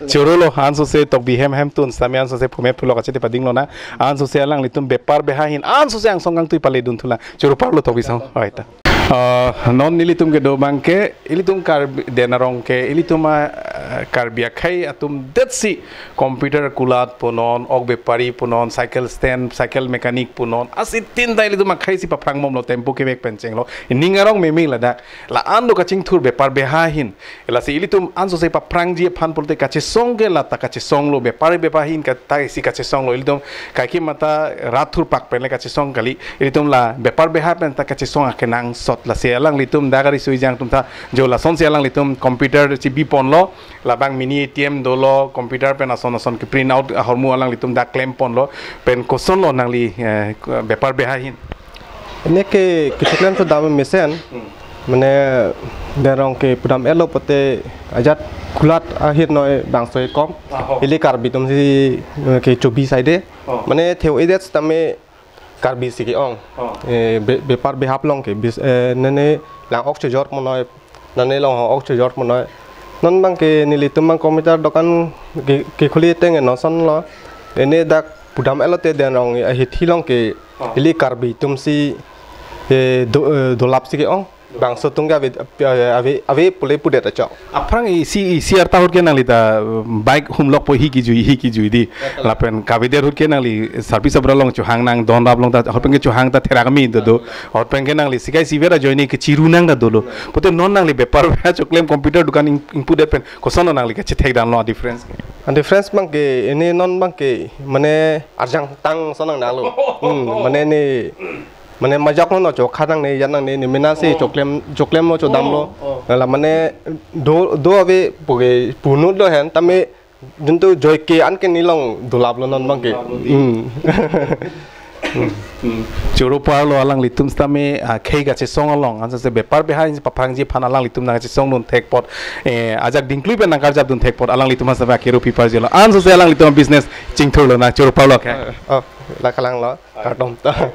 Choro lo, ansose Tokbi hem hemtun, sami ansose phume phulok achete pading lo na. Ansose alanglitum bepar beha ahin, ansose angsong kangtui pale dun thula. Choro parlo Tokbi sang. Oi ta. Ah, non nelitum kedo abang ke, ilitum Karbi Den Arong ke, ilitum a, ah, Karbi akhei atum detsi computer kulat punon, ok bepari punon, cycle stand, cycle mechanic punon. Asi tin ta ilitum akhei si paphrang bomlo tempo kevek pen chenglo. Ning arong meme ladak. La-an do kachingthur bepar beha ahin. Lasi ilitum ansose paphrangji aphan pulote kachesong ke lata kachesonglo, bepar beha ahin ka ta isi kachesonglo, ilitum kaikema ta rat thurpak pen le kachesong kali, ilitum la bepar beha pen ta kachesong akenangsot. Lasi alanglitum dak ari sui jang atum ta jo lasonsi alanglitum computer chibi ponlo, labang mini A T M dolo, computer pen ason ason ke print out ahormu alanglitum dak klem ponlo, pen kosonlo nangli, eh, bepar beha ahin. Ini ke kecheklem so dam mesen. Hmm. Mane, Dena Rong ke pudam-etlo pute ajat kulat ahirnoi bangso ekom. Aho. Ili Karbi atumsi, eh, ke chobi saide. Oh. Mane theo-edet sitame Karbi si ke-ong. Oh. Eh, be-, bepar behap along ke bis, eh, nene lang-ok chojor monoi, nene long-ok chojor monoi. Non abangke nelitum abang computer dokan ke, kekhuli teng eno sonlo. Ene dak pudam-etlo te Dena Rong ahithi along ke, oh, ili Karbi atumsi, eh, do, eh, dolap si ke-ong. Bangso atum ke ave, ave, ave, ave pule pudet achok. Aphrang isi, isi arta ahut ke nangli ta, um, bike humlokpo hi kijui, hi kijui di. Ya, kalang. Lapen kavedet ahut ke nangli service abra along chohang nang, don rap along ta, ahut pen ke chohang ta therak mi do do. Ahut pen ke nangli sikai siver ajoine ke chiru nang ta dolo. Pute non nangli bepar choklem computer dukan ing, ingpudet pen, koson nangli kachethek damlo a-difference? A-difference abangke, ene non abangke, mane arjang tang sonang nalo. Hmm, mane ne, mane majok no chokha nangne, yan nangne, ne mena si, oh, choklem, choklem lo chodamlo. Oh, oh. Lala mane do, do ave puke punut lo hen, tame juntu joike anke neli long dolaplo non abangke. Dolaplo di. Hmm. Hmm. Choro parlo alanglitum sitame, ah, khei kachesong along, ansose bepar beha insi paphrangji aphan alanglitum nangchesongdun thekpot, eh, ajak dingklui pen nangkarjapdun thekpot, alanglitum asap akero pi parjilo. Ansose alanglitum business chingthurlo nang choro parlo ke. Eh, oh, la kalanglo. Kardom ta.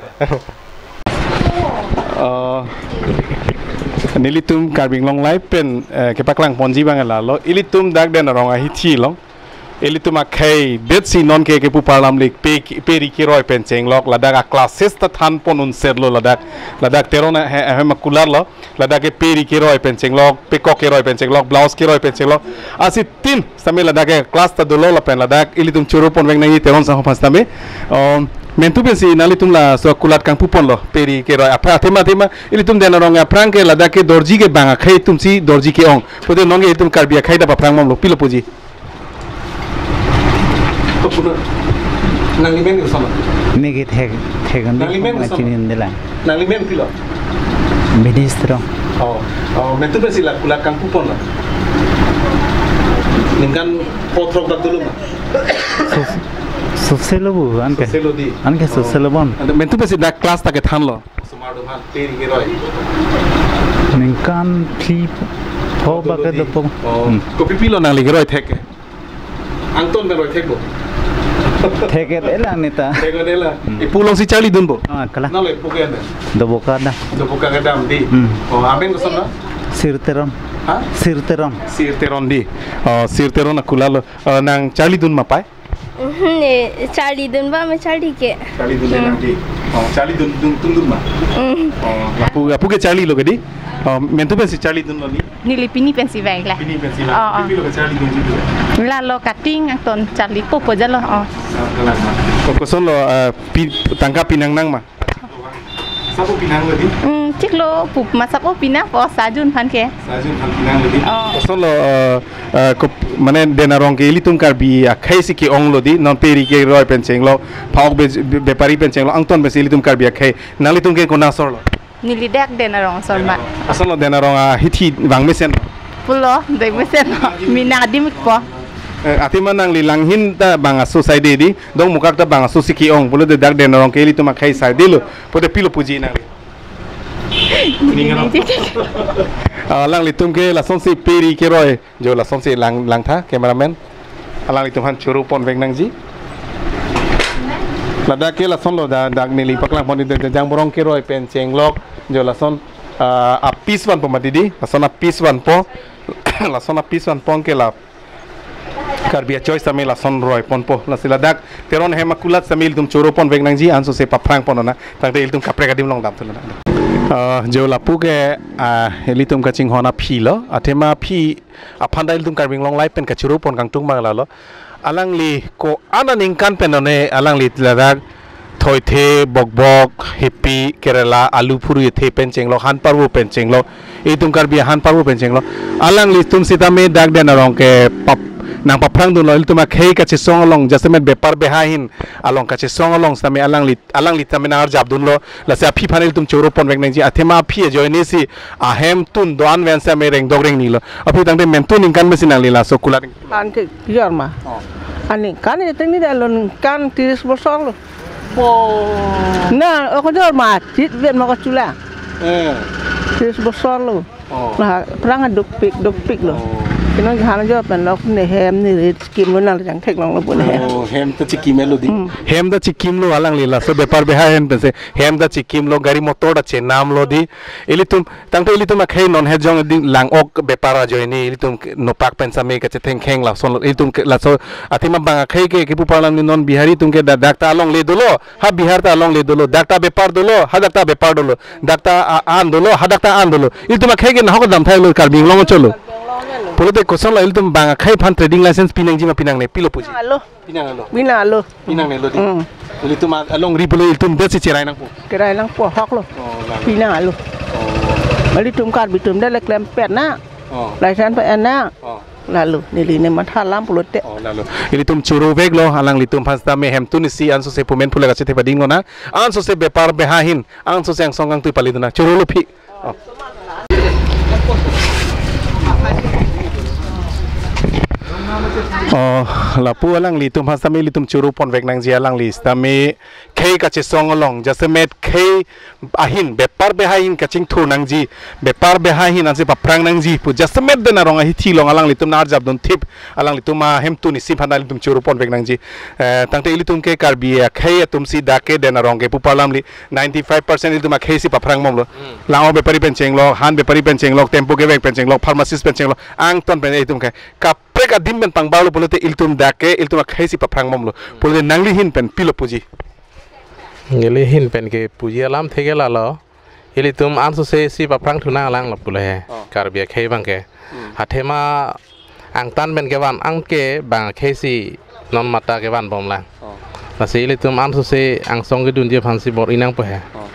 Oh, nelitum Karbi Anglong Live pen, eh, kepaklang ponji abang lalo. Ilitum dak Dena Rong ahithi along. Ilitum akhei, detsi non ke kepu parlam lik pe, pe ri keroi pen chenglok, ladak a-classes ta than pon unsetlo ladak. Ladak Teron ahe, ahem akularlo. Ladak ke pe ri keroi pen chenglok, pekok keroi pen chenglok, blouse keroi pen chenglok. Asi tin sitame ladak ke class ta dolo lapen ladak ilitum choro ponvek nangji Teron sangho aphan sitame. Um, mentu pensi nanglitum laso kulat kangpu ponlo, pe ri keroi. Apha athema athema ilitum Dena Rong aphrang ke ladak ke dorji ke bang akhei atumsi dorji ke-ong. Pute non ke ilitum Karbi akhei ta paphrang bomlo, pilo puji. Nangli men koson? Neke thek, thek andi. Nangli men koson? Chini andi lang. Nangli men pilo? Ministro. Oh, oh, mentu pensi la kulat kangpu ponlo. Ningkan pho throk dak dolo ma? Sos-, soselo bu, anke. Soselo di. Anke, oh, soselo bon. Ante mentu pensi dak class ta kethanlo. Osomar do aphan pe ri keroi. Ningkan phli pho ba ke dopo. Oh. Hmm. Kopi pilo nangli keroi thek ke? Angton pen roi thekpo? Thek-et-e lang neta. Thek-et-e lang. Hmm. Ipu alongsi charlidunpo? Ah, kalang. Nalo ipu ke anda? Doboka dam. Doboka kedam di. Hmm. Oh, amen koson na? Sir Teron. Ha? Sir Teron. Sir Teron di. Oh, Sir Teron akulalo. Oh, nang charlidun ma pai? Mhm, ne, charlidun ba ma charli ke. Charlidun, hmm, nang di. Oh, charlidun, dun, dun, dun ma. Hmm. Oh, lapu, lapu ke charlilo ke di. Oh, mentu pensi charlidunlo ni? Neli pini pensi vanglo. Pini pensi vang. Oh, oh. Pipilo ke charlidunji tu? Lalo cutting angton charlipo po jalo. Oh. Ah, kalang ma. Oh, kosonlo, ah, pi-, tangka pinang nang ma? Sapo pinanglo di? Hmm, chiklo, pup ma sapo pinangpo, sajun aphan ke. Sajun aphan pinanglo di? Oh. Kosonlo, eh, eh, kop-, mane Dena Rong ke ilitum Karbi akhei si ke-onglo di, non pe ri keroi pen chenglok, pha-ok be-, be-, bepari pen chenglok, angton pensi ilitum Karbi akhei. Nanglitum ke konat asorlo? Neli dak Dena Rong asor ma. Kosonlo Dena Rong ahithi bang mesen? Pulo, dei mesen. Mina dimik po. Eh, athema nangli langhin ta bang aso saide di, dongmukak ta bang aso si ke-ong, pulote dak Dena Rong ke ilitum akhei saidelo, pute pilo puji nangli? Ning ano? Ah, alanglitum ke lasonsi pe ri keroi, jo lasonsi lang, langtha, cameraman. Alanglitum aphan choro ponvek nangji. Ladak ke lasonlo da, dak neli paklang pon di, da, da, jang borong keroi pen chenglok, jo lason, ah, a-piece vanpo mati di, lason a-piece vanpo, lason a-piece vanpo ke la Karbi a-choice sitame lason roi ponpo. Lasi ladak Teron ahem akulat sitame ilitum choro ponvek nangji, ansose paphrang pon nang. Tangte ilitum kaprek adim along damthu nang. Ah, jo lapu ke, ah, ilitum kachinghon aphilo. Athema aphi aphan ta ilitum Karbi Anglong Live pen kachoro pon kangtung abang lalo. Alangli ko-an aningkan pen one alangli ladak thoithe, bokbok, hipi, kerela, alu phurui athe pen chenglok, han parvo pen chenglok, itum Karbi ahan parvo pen chenglok. Alanglitum sitame dak Dena Rong ke pap-, nangpaphrangdunlo, ilitum akhei kachesong along, jasemet bepar beha ahin along kachesong along sitame alangli, alangli tame nangarjapdunlo, lasi aphi aphan ilitum choro ponvek nangji, athema aphi ajoinesi ahemtun do-an pen sitame rengdok rengnilo. Aphi tangte mentu aningkan pensi nangli laso kulat? Anke kejor ma. Oh. Aningkan ya tengni dah lo ningkan tiris bosor lo. Oh. Na, o kejor ma, chit ven ma kachula. Eh. Tris bosor lo. Oh. Nah, aphrang dukpik, dukpik lo. Oh. Kino han jo pen lok ne hem ne rit skim lo nang jang theklong lo pu ne hem. Oh, hem ta chikim lo di. Hmm. Hem ta chikim lo alangli laso bepar beha ahin pensi. Hem ta chikim lo, gari motor ta chenam lo di. Ilitum, tangte ilitum akhei non het jong di lang-ok bepar ajoine ilitum nopak pen same kachethengkheng lason lo. Ilitum ke laso athema bang akhei ke kipu parlam ni non Bihari atum ke da-, dak ta alongle dolo. Ha Bihar ta alongle dolo, dak ta bepar dolo, ha dak ta bepar dolo, dak ta a-, an dolo, ha dak ta an dolo. Ilitum akhei ke nahok dam thai lo Karbi Anglong cholo. Pulote koson lo ilitum bang akhei aphan trading license pinangji ma pinangne pilo puji. Alo. Pinanglo. Pinanglo. Pinangne lo di. Hmm. Ilitum a-, alongri pulo ilitum det si cherai nangpo. Cherai nangpo hok lo. Oh, lalo. Pinanglo. Oh. Ilitum Karbi atum det le klempet na. Oh. License pa en na. Oh. Lalo, neli ne matha alam pulote. Oh, lalo. Ilitum choro vek lo, alanglitum aphan sitame hemtun isi ansose pumen phule kachethe pading lo na. Ansose bepar beha ahin, ansose angsong kangtui pali dun na. Choro lo phi. Oh. Oh, lapu alanglitum aphan sitame ilitum choro pon vek nangji alangli sitame khei kachesong along, jasemet khei ahin, bepar beha ahin kachingthur nangji, bepar beha ahin ansi paphrang nangji pu jasemet den arong ahithi along alanglitum nang arjapdun thip, alanglitum ahemtun isi aphan ilitum choro pon vek nangji. Eh, tangte ilitum ke Karbi akhei atum si dak ke den arong ke pu parlam li ninety-five percent ilitum akhei si paphrang bom lo. Hmm. Lang-ok bepari pen chenglok, han bepari pen chenglok, tempo kevek pen chenglok, pharmacist pen chenglok, angton pen ilitum ke kaprek adim pen pangbar lo pulote ilitum dak ke ilitum akhei si paphrang bom lo. Hmm. Pulote nangli ahin pen pilo puji. Neli ahin pen ke puji alamthe ke lalo. Ilitum ansose si paphrang thu nanglang lo pulo he. Oh. Karbi akhei abang ke. Hmm. Athema angtan pen kevan, anke bang akhei si non mamat ta kevan bom lang. Oh. Lasi ilitum ansose angsong kedunji aphan si bor-i nangpo he. Oh.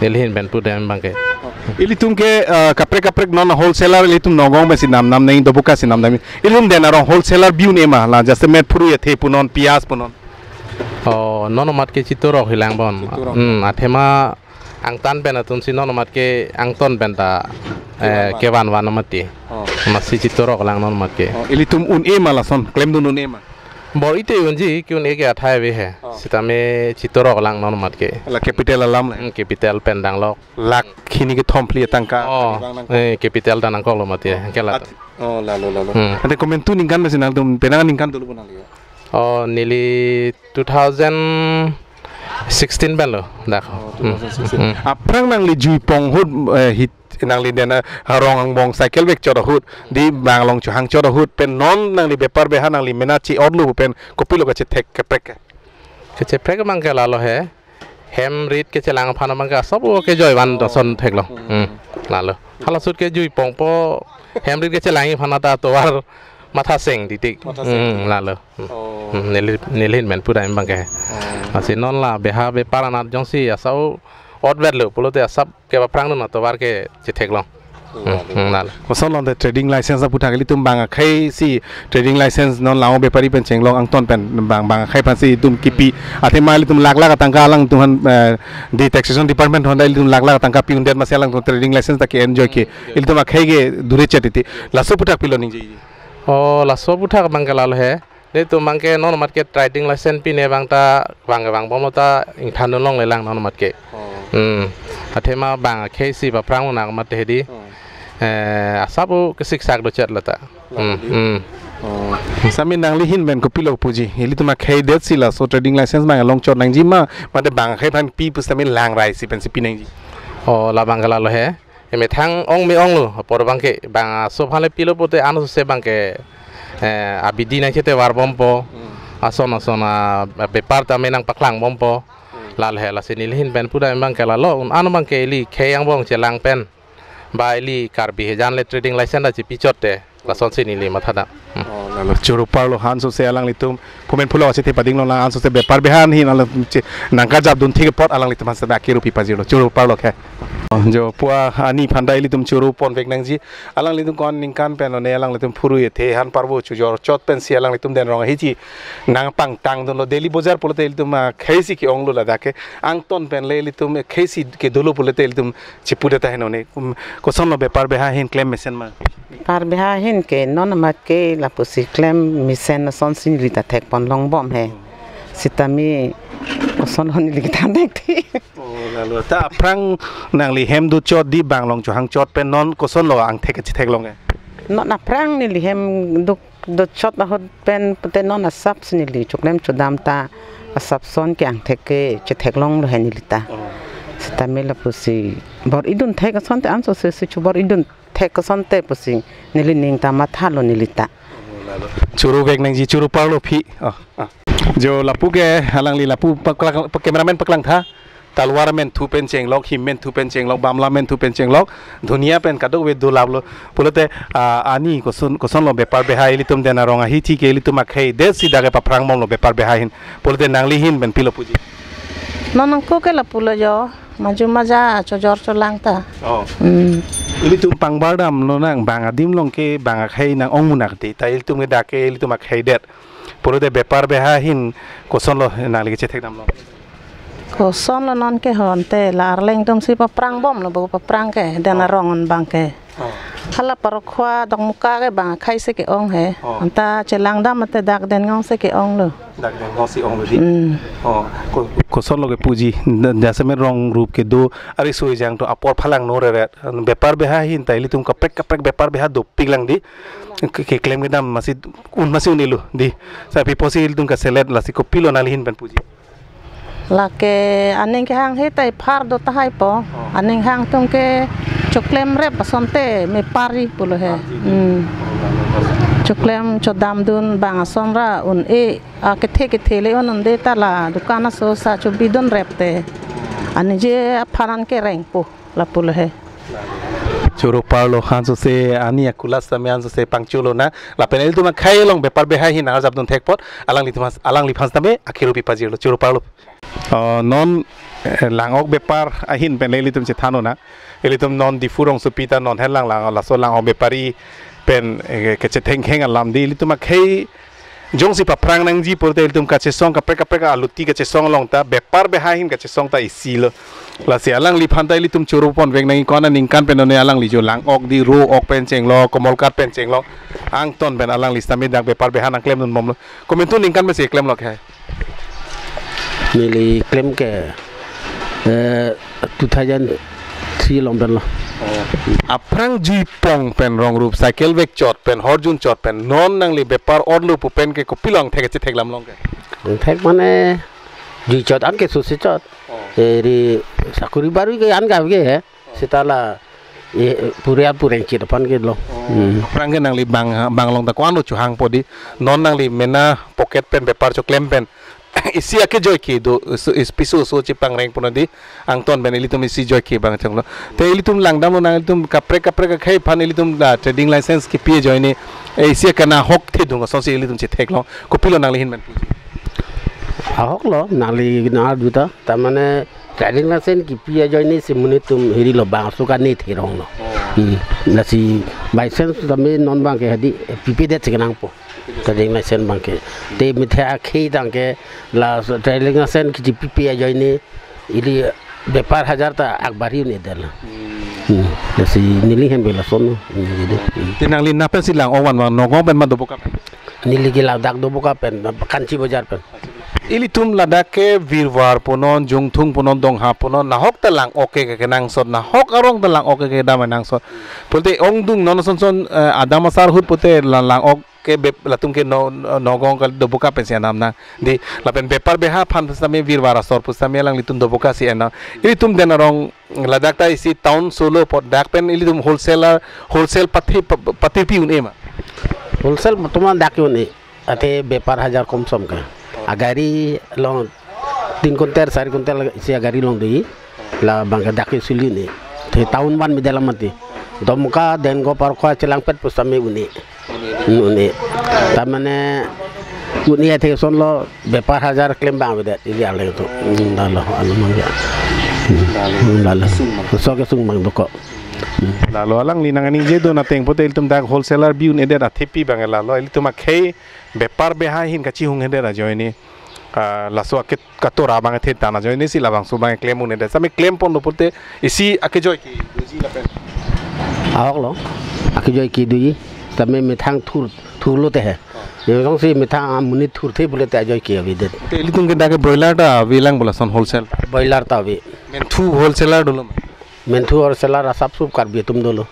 Neli ahin pen pudam abang ke. Oh. Ilitum ke, eh, kaprek kaprek non wholesaler ilitum Nagaon pen si namnam neng, Doboka si namnam. Ilitum den arong wholesaler bi un-e ma la jasemet phurui athe punon, piyaj punon. Oh, non mamat ke chitorok hilang bon. Chitorok. Hmm, athema angtan pen atum si non mamat ke angton pen ta, eh, kevan van. Kevan van mamat ti. Oh. Amatsi chitorok lang non mamat ke. Oh, ilitum un-e ma lason, klemdun un-e ma. Bor-ite unji, ke-un-e ke athai ave he. Oh. Sitame chitorok lang non mamat ke. La capital alam le. Hmm, capital pen danglok. Lakh hini kethom phli atangka. Oh, kali bang nang. Eh, capital ta nangkok lo mamat ke. Oh. Ke la. At-, oh, lalo, lalo. Hmm. Ante komantu ningkan masi nangtum, penang ningkan dolo pun nang liya. Oh, neli two thousand sixteen pen lo, dak. Oh, two thousand sixteen. Hmm. Aphrang nangli juipong ahut, eh, hit nangli den arong angbong cycle vek chot ahut, di bang along chohang chot ahut, pen non nangli bepar beha nangli mena chi-ot lo pen kopilo kachethek kaprek ke. Kacheprek abang ke lalo he. Hem rit kechelang aphan abang ke asap o kejoi van. Oh. Doson theklong. Hmm. Hmm. Lalo. Hala ahut ke juipongpo hem rit kechelang aphan ta tovar matha seng titik. Matha seng. Hmm, lalo. Hmm. Oh. Hmm, neli, neli ahin pen pudam abang ke. Oh. Lasi non la beha bepar anat jongsi asap o-ot vet lo pulote asap kepaphrang dun atovar ke chetheklong. Hmm, hmm, lalo. Koson lo te trading license aputhak ilitum bang akhei si trading license non lang-ok bepari pen chenglok angton pen bang, bang akhei aphan si itum kipi athema ilitum lakh lakh atangka alangtum aphan, eh, di taxation department aphan ta ilitum lakh lakh atangka pi-un-edet masi alangtum trading license ta ke-enjoy ke. Hmm, enjoy. Ilitum akhei ke dure chet iti. Laso aputhak pilo ningje. Oh, laso aputhak abang ke lalo he. Netum abang ke non mamat ke trading license pine abang ta vang vang bom ta ingthan dun longle lang non mamat ke. Oh. Hmm. Athema bang akhei si paphrang unak mamat hedi. Oh. Eh, asap o kesiksak do chet la ta. Lalo di. Hmm, hmm. Oh. Sami nangli ahin pen kopilo puji. Ilitum akhei det si laso trading license abang long chot nangji ma, mate bang akhei aphan pi pusitame lang rai si pensi pi nangji. Oh, labang ke lalo he. Emethang ong me-ong lo, apor abang ke, bang aso aphan le pilo pote ansose abang ke, eh, abidi nangchetovar bompo, hmm, ason ason abepar tame nangpaklang bompo, hmm, lalo he lasi neli ahin pen pudam abang ke lalo, un-an abang ke ili khei angbong chelang pen, ba ili Karbi hejan le trading license ta chepi chot te, lasonsi neli mathadam. Hmm. Oh, lalo choro parlo ansose alanglitum. Pumen pulo si te pading lo lang ansose bepar beha ahin alanglitum che nangkajapdun thik apot alanglitum aphan seta kirupi pajirlo. Choro parlo ke. Oh, jo pu ani aphan ta ilitum choro ponvek nangji. Alanglitum ko-an ningkan pen lone alanglitum phurui athe han parvo chojor chot pensi alanglitum den arong ahi chinang pangtangdunlo. Daily bojar pulote ilitum akhei si ke-onglo ladak ke. Angton pen le ilitum akhei si kedo lo pulote ilitum chipudet ahin lone. Um, kosonlo bepar beha ahin klem mesen ma? Bepar beha ahin ke non mamat ke lapusi klem mesen asonsi neli ta thekpon long bom he. Sitame kosonlo neli kethan thekthe. Oh, lalo. Ta aphrang nangli hem dochot di bang along chohangchot pen non kosonlo angthek kachetheklong ke? Non aphrang neli hem do dochot ahut pen pute non asap si neli choklem chodam ta asap ason ke angthek ke chetheklonglo he neli ta. Oh. Sitame lapusi bor-idun thek asonte ansose si chobor-idun thek asonte pusi neli ning ta mathalo neli ta. Choro vek nangji, choro parlo phi. Ah, ah. Jo lapu ke alangli lapu paklang, cameraman paklangtha. Talwar menthu pen chenglok, him menthu pen chenglok, bamla menthu pen chenglok, dhunia pen kadokave dolaplo. Pulote, ah, ani koson, kosonlo bepar behai ilitum Den Arong ahithi ke ilitum akhei det si dak ke paphrang bomlo bepar behai ahin. Pulote nangli ahin pen pilo puji? Non angko ke lapulo jo, maju maja chojor cholang ta. Oh. Hmm. Ilitum pangbar damlo nang bang adim along ke bang akhei nang-ong munak di. Ta ilitum ke dak ke ilitum akhei det. Pulote bepar behai ahin kosonlo nangli kechethek damlo? Kosonlo non ke honte la Arleng atum si paphrang bomlo bo paphrang ke Den Oh. Arong an bang ke. Oh. Hala Parokhowa Dokmoka ke bang akhei si ke-ong he. Oh. Anta chelang dam mate dak Dengong si ke-onglo. Dak Dengong si onglo di. Hmm. Oh, ko-, kosonlo ke puji, da-, jasemet rong rup kedo, ari sui jang to apor phalang no reret. Bepar behai ahin ta ilitum kaprek kaprek bepar behai dopik lang di. Ke, keklem kedam masi un masi un-elo di. Sa pi pusi ilitum kaselet lasi kopilo nangli ahin pen puji? Lake aning kehang he ta iphar do tahai po. Oh. Aning hang atum ke choklem rep asonte mepar-i pulo he. Ah, di, di. Hmm. Oh, lalo, lalo. Choklem chodam dun bang ason ra un-e, akethe kethe le un-un de ta la dukan aso sa chobidun rep te. Aningje aphan an kereng po. Lapulo he. Choro parlo ansose ani akulas tame ansose pangcholo na. Lapen ilitum akhei along bepar behai ahin nang ajap dun thek apot. Alanglitum has-, alangliphan tame akhiru pipajirlo. Choro parlo. Oh, non, eh, lang-ok bepar ahin pen le ilitum chethanlo na. Ilitum non Diphu rongsopi ta non hen lang lang laso lang-ok bepari pen, eh, kechethengkheng alam di ilitum akhei jongsi paphrang nangji pulote ilitum kachesong kaprek kaprek aluti kachesong along ta bepar behai ahin kachesong ta isilo. Lasi alangliphan ta ilitum choro pon vek nangji ko-an aningkan pen one alangli jo lang-ok di ro-ok pen chenglok, komolkat pen chenglok. Angton pen alangli sitame dak bepar behai nangklem dun bomlo. Komantu ningkan pensi klemlok he? Neli klem ke, eh, two thousand three along pen lo. Oh. Aphrang juipong pen rong rup cycle vek chot pen horjun chot pen non nangli bepar orlo pu pen ke kopilo angthek kechethek lam long ke? Angthek mane jui chot an ke susi chot. Oh. Eri sakuri baru ke an ga ke he. Sita la, eh, purial pureng chit aphan ke lo. Oh. Hmm. Aphrang ke nangli bang, bang along ta ko-an lo chohang po di. Non nangli mena pocket pen bepar choklem pen isi akejoi ke do, so, is piso so chepangreng pon di, angton pen ilitum isi joi ke bang changlo. Te ilitum langdamlo nang ilitum kaprek kaprek akhei aphan ilitum la trading license kipi ajoine, eh, isi akena ahok thedung asonsi ilitum chetheklong. Kopilo nangli ahin pen puji? Ahok lo, nangli nang arju ta, ta mane trading license kipi ajoine si monit atum hirilo bang aso kane theronglo. Oh. Hmm. Lasi by chance tame non bang ke hadi, eh, pipedet si kenangpo. Trading license bang ke. Te mithe akhei tang ke la so trading license kichi pipe ajoine ili bepar hajar ta akbari un-edet lo. Hmm. Hmm. Lasi neli ahin pen lason lo. Hmm, jadi. Hmm. Te nangli napensi lang-ok van van Nagaon pen ma Doboka pen? Neli ke ladak Doboka pen, Kanchi Bazar pen. Ilitum ladak ke Virwar punon, Jungthung punon, Dongha punon, nahok ta lang-ok ke kenangsot, nahok arong ta lang-ok ke kedam nangsot. Pulote ongdung non son son, eh, adam asar ahut pulote la-, lang-ok ke bep-, latum ke no, no, Nagaon kali Doboka pensi anam nang. Di, lapen bepar behai aphan pusitame Virwar asor pusitame alanglitum Doboka si enam. Ilitum Den Arong ladak ta isi town solo apot dak pen ilitum wholesaler, wholesale pathe-, pa-, pathirpi un-e ma? Wholesale bottoman dak un-e. Athe bepar hajar komsom ke. Agari along tin kuntal, sari kuntal isi agari along di. La bang ke dak ke suli un-e. Te town van medalam mati. Domoka, Dengong, Parokhowa chelangpet pusitame un-e. Un-e. Ta mane un-e athe son lo bepar hajar klem bang avedet ili aleng atum. Hmm, lalo, alo mang ya. Hmm, lalo. Kesung bang. So kesung bang dokok. Hmm. Lalo alangli nang aningje dun ateng pulote ilitum dak wholesaler bi un-edet athepi bang lalo ilitum akhei bepar behai ahin kachihung-edet ajoine, ah, laso ake katora bang athe tan ajoine si labangso bang klem un-edet. Sitame klem ponlo pulote isi akejoi ke doji lapen? Ahok lo. Akejoi ke doji. Sitame methang thur, turlo te he. Jongsi methang amonit thurthe pulote ajoike avedet. Te ilitum ke dak ke broiler ta avelang pu lason wholesale. Broiler ta ave. Menthu wholesaler dolo ma? Menthu wholesaler asap sup Karbi atum dolo.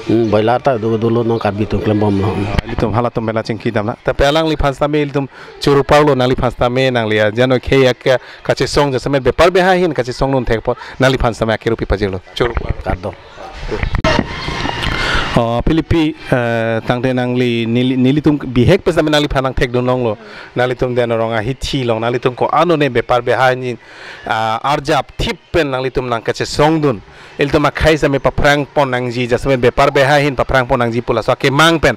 Hmm, broiler ta do dolo non Karbi atum klembomlo. Ilitum halatum bela chingki damna. Tapi alangliphan sitame ilitum choro parlo nangliphan sitame nangli ajano khei ak kachesong jasemet bepar beha ahin kachesongdun thek apot nangliphan sitame akero pi pajirlo. Choro par. Kardom. Oh, Philippi, eh, tangte nangli neli, nelitum bihek pen sitame nangliphan nangthekdun longlo. Nanglitum Den Arong ahithi along, nanglitum ko-an one bepar beha ahin, ah, arjap thip pen nanglitum nangkachesongdun. Ilitum akhei sitame paphrang pon nangji, jasemet bepar beha ahin paphrang pon nangji pu laso akemang pen.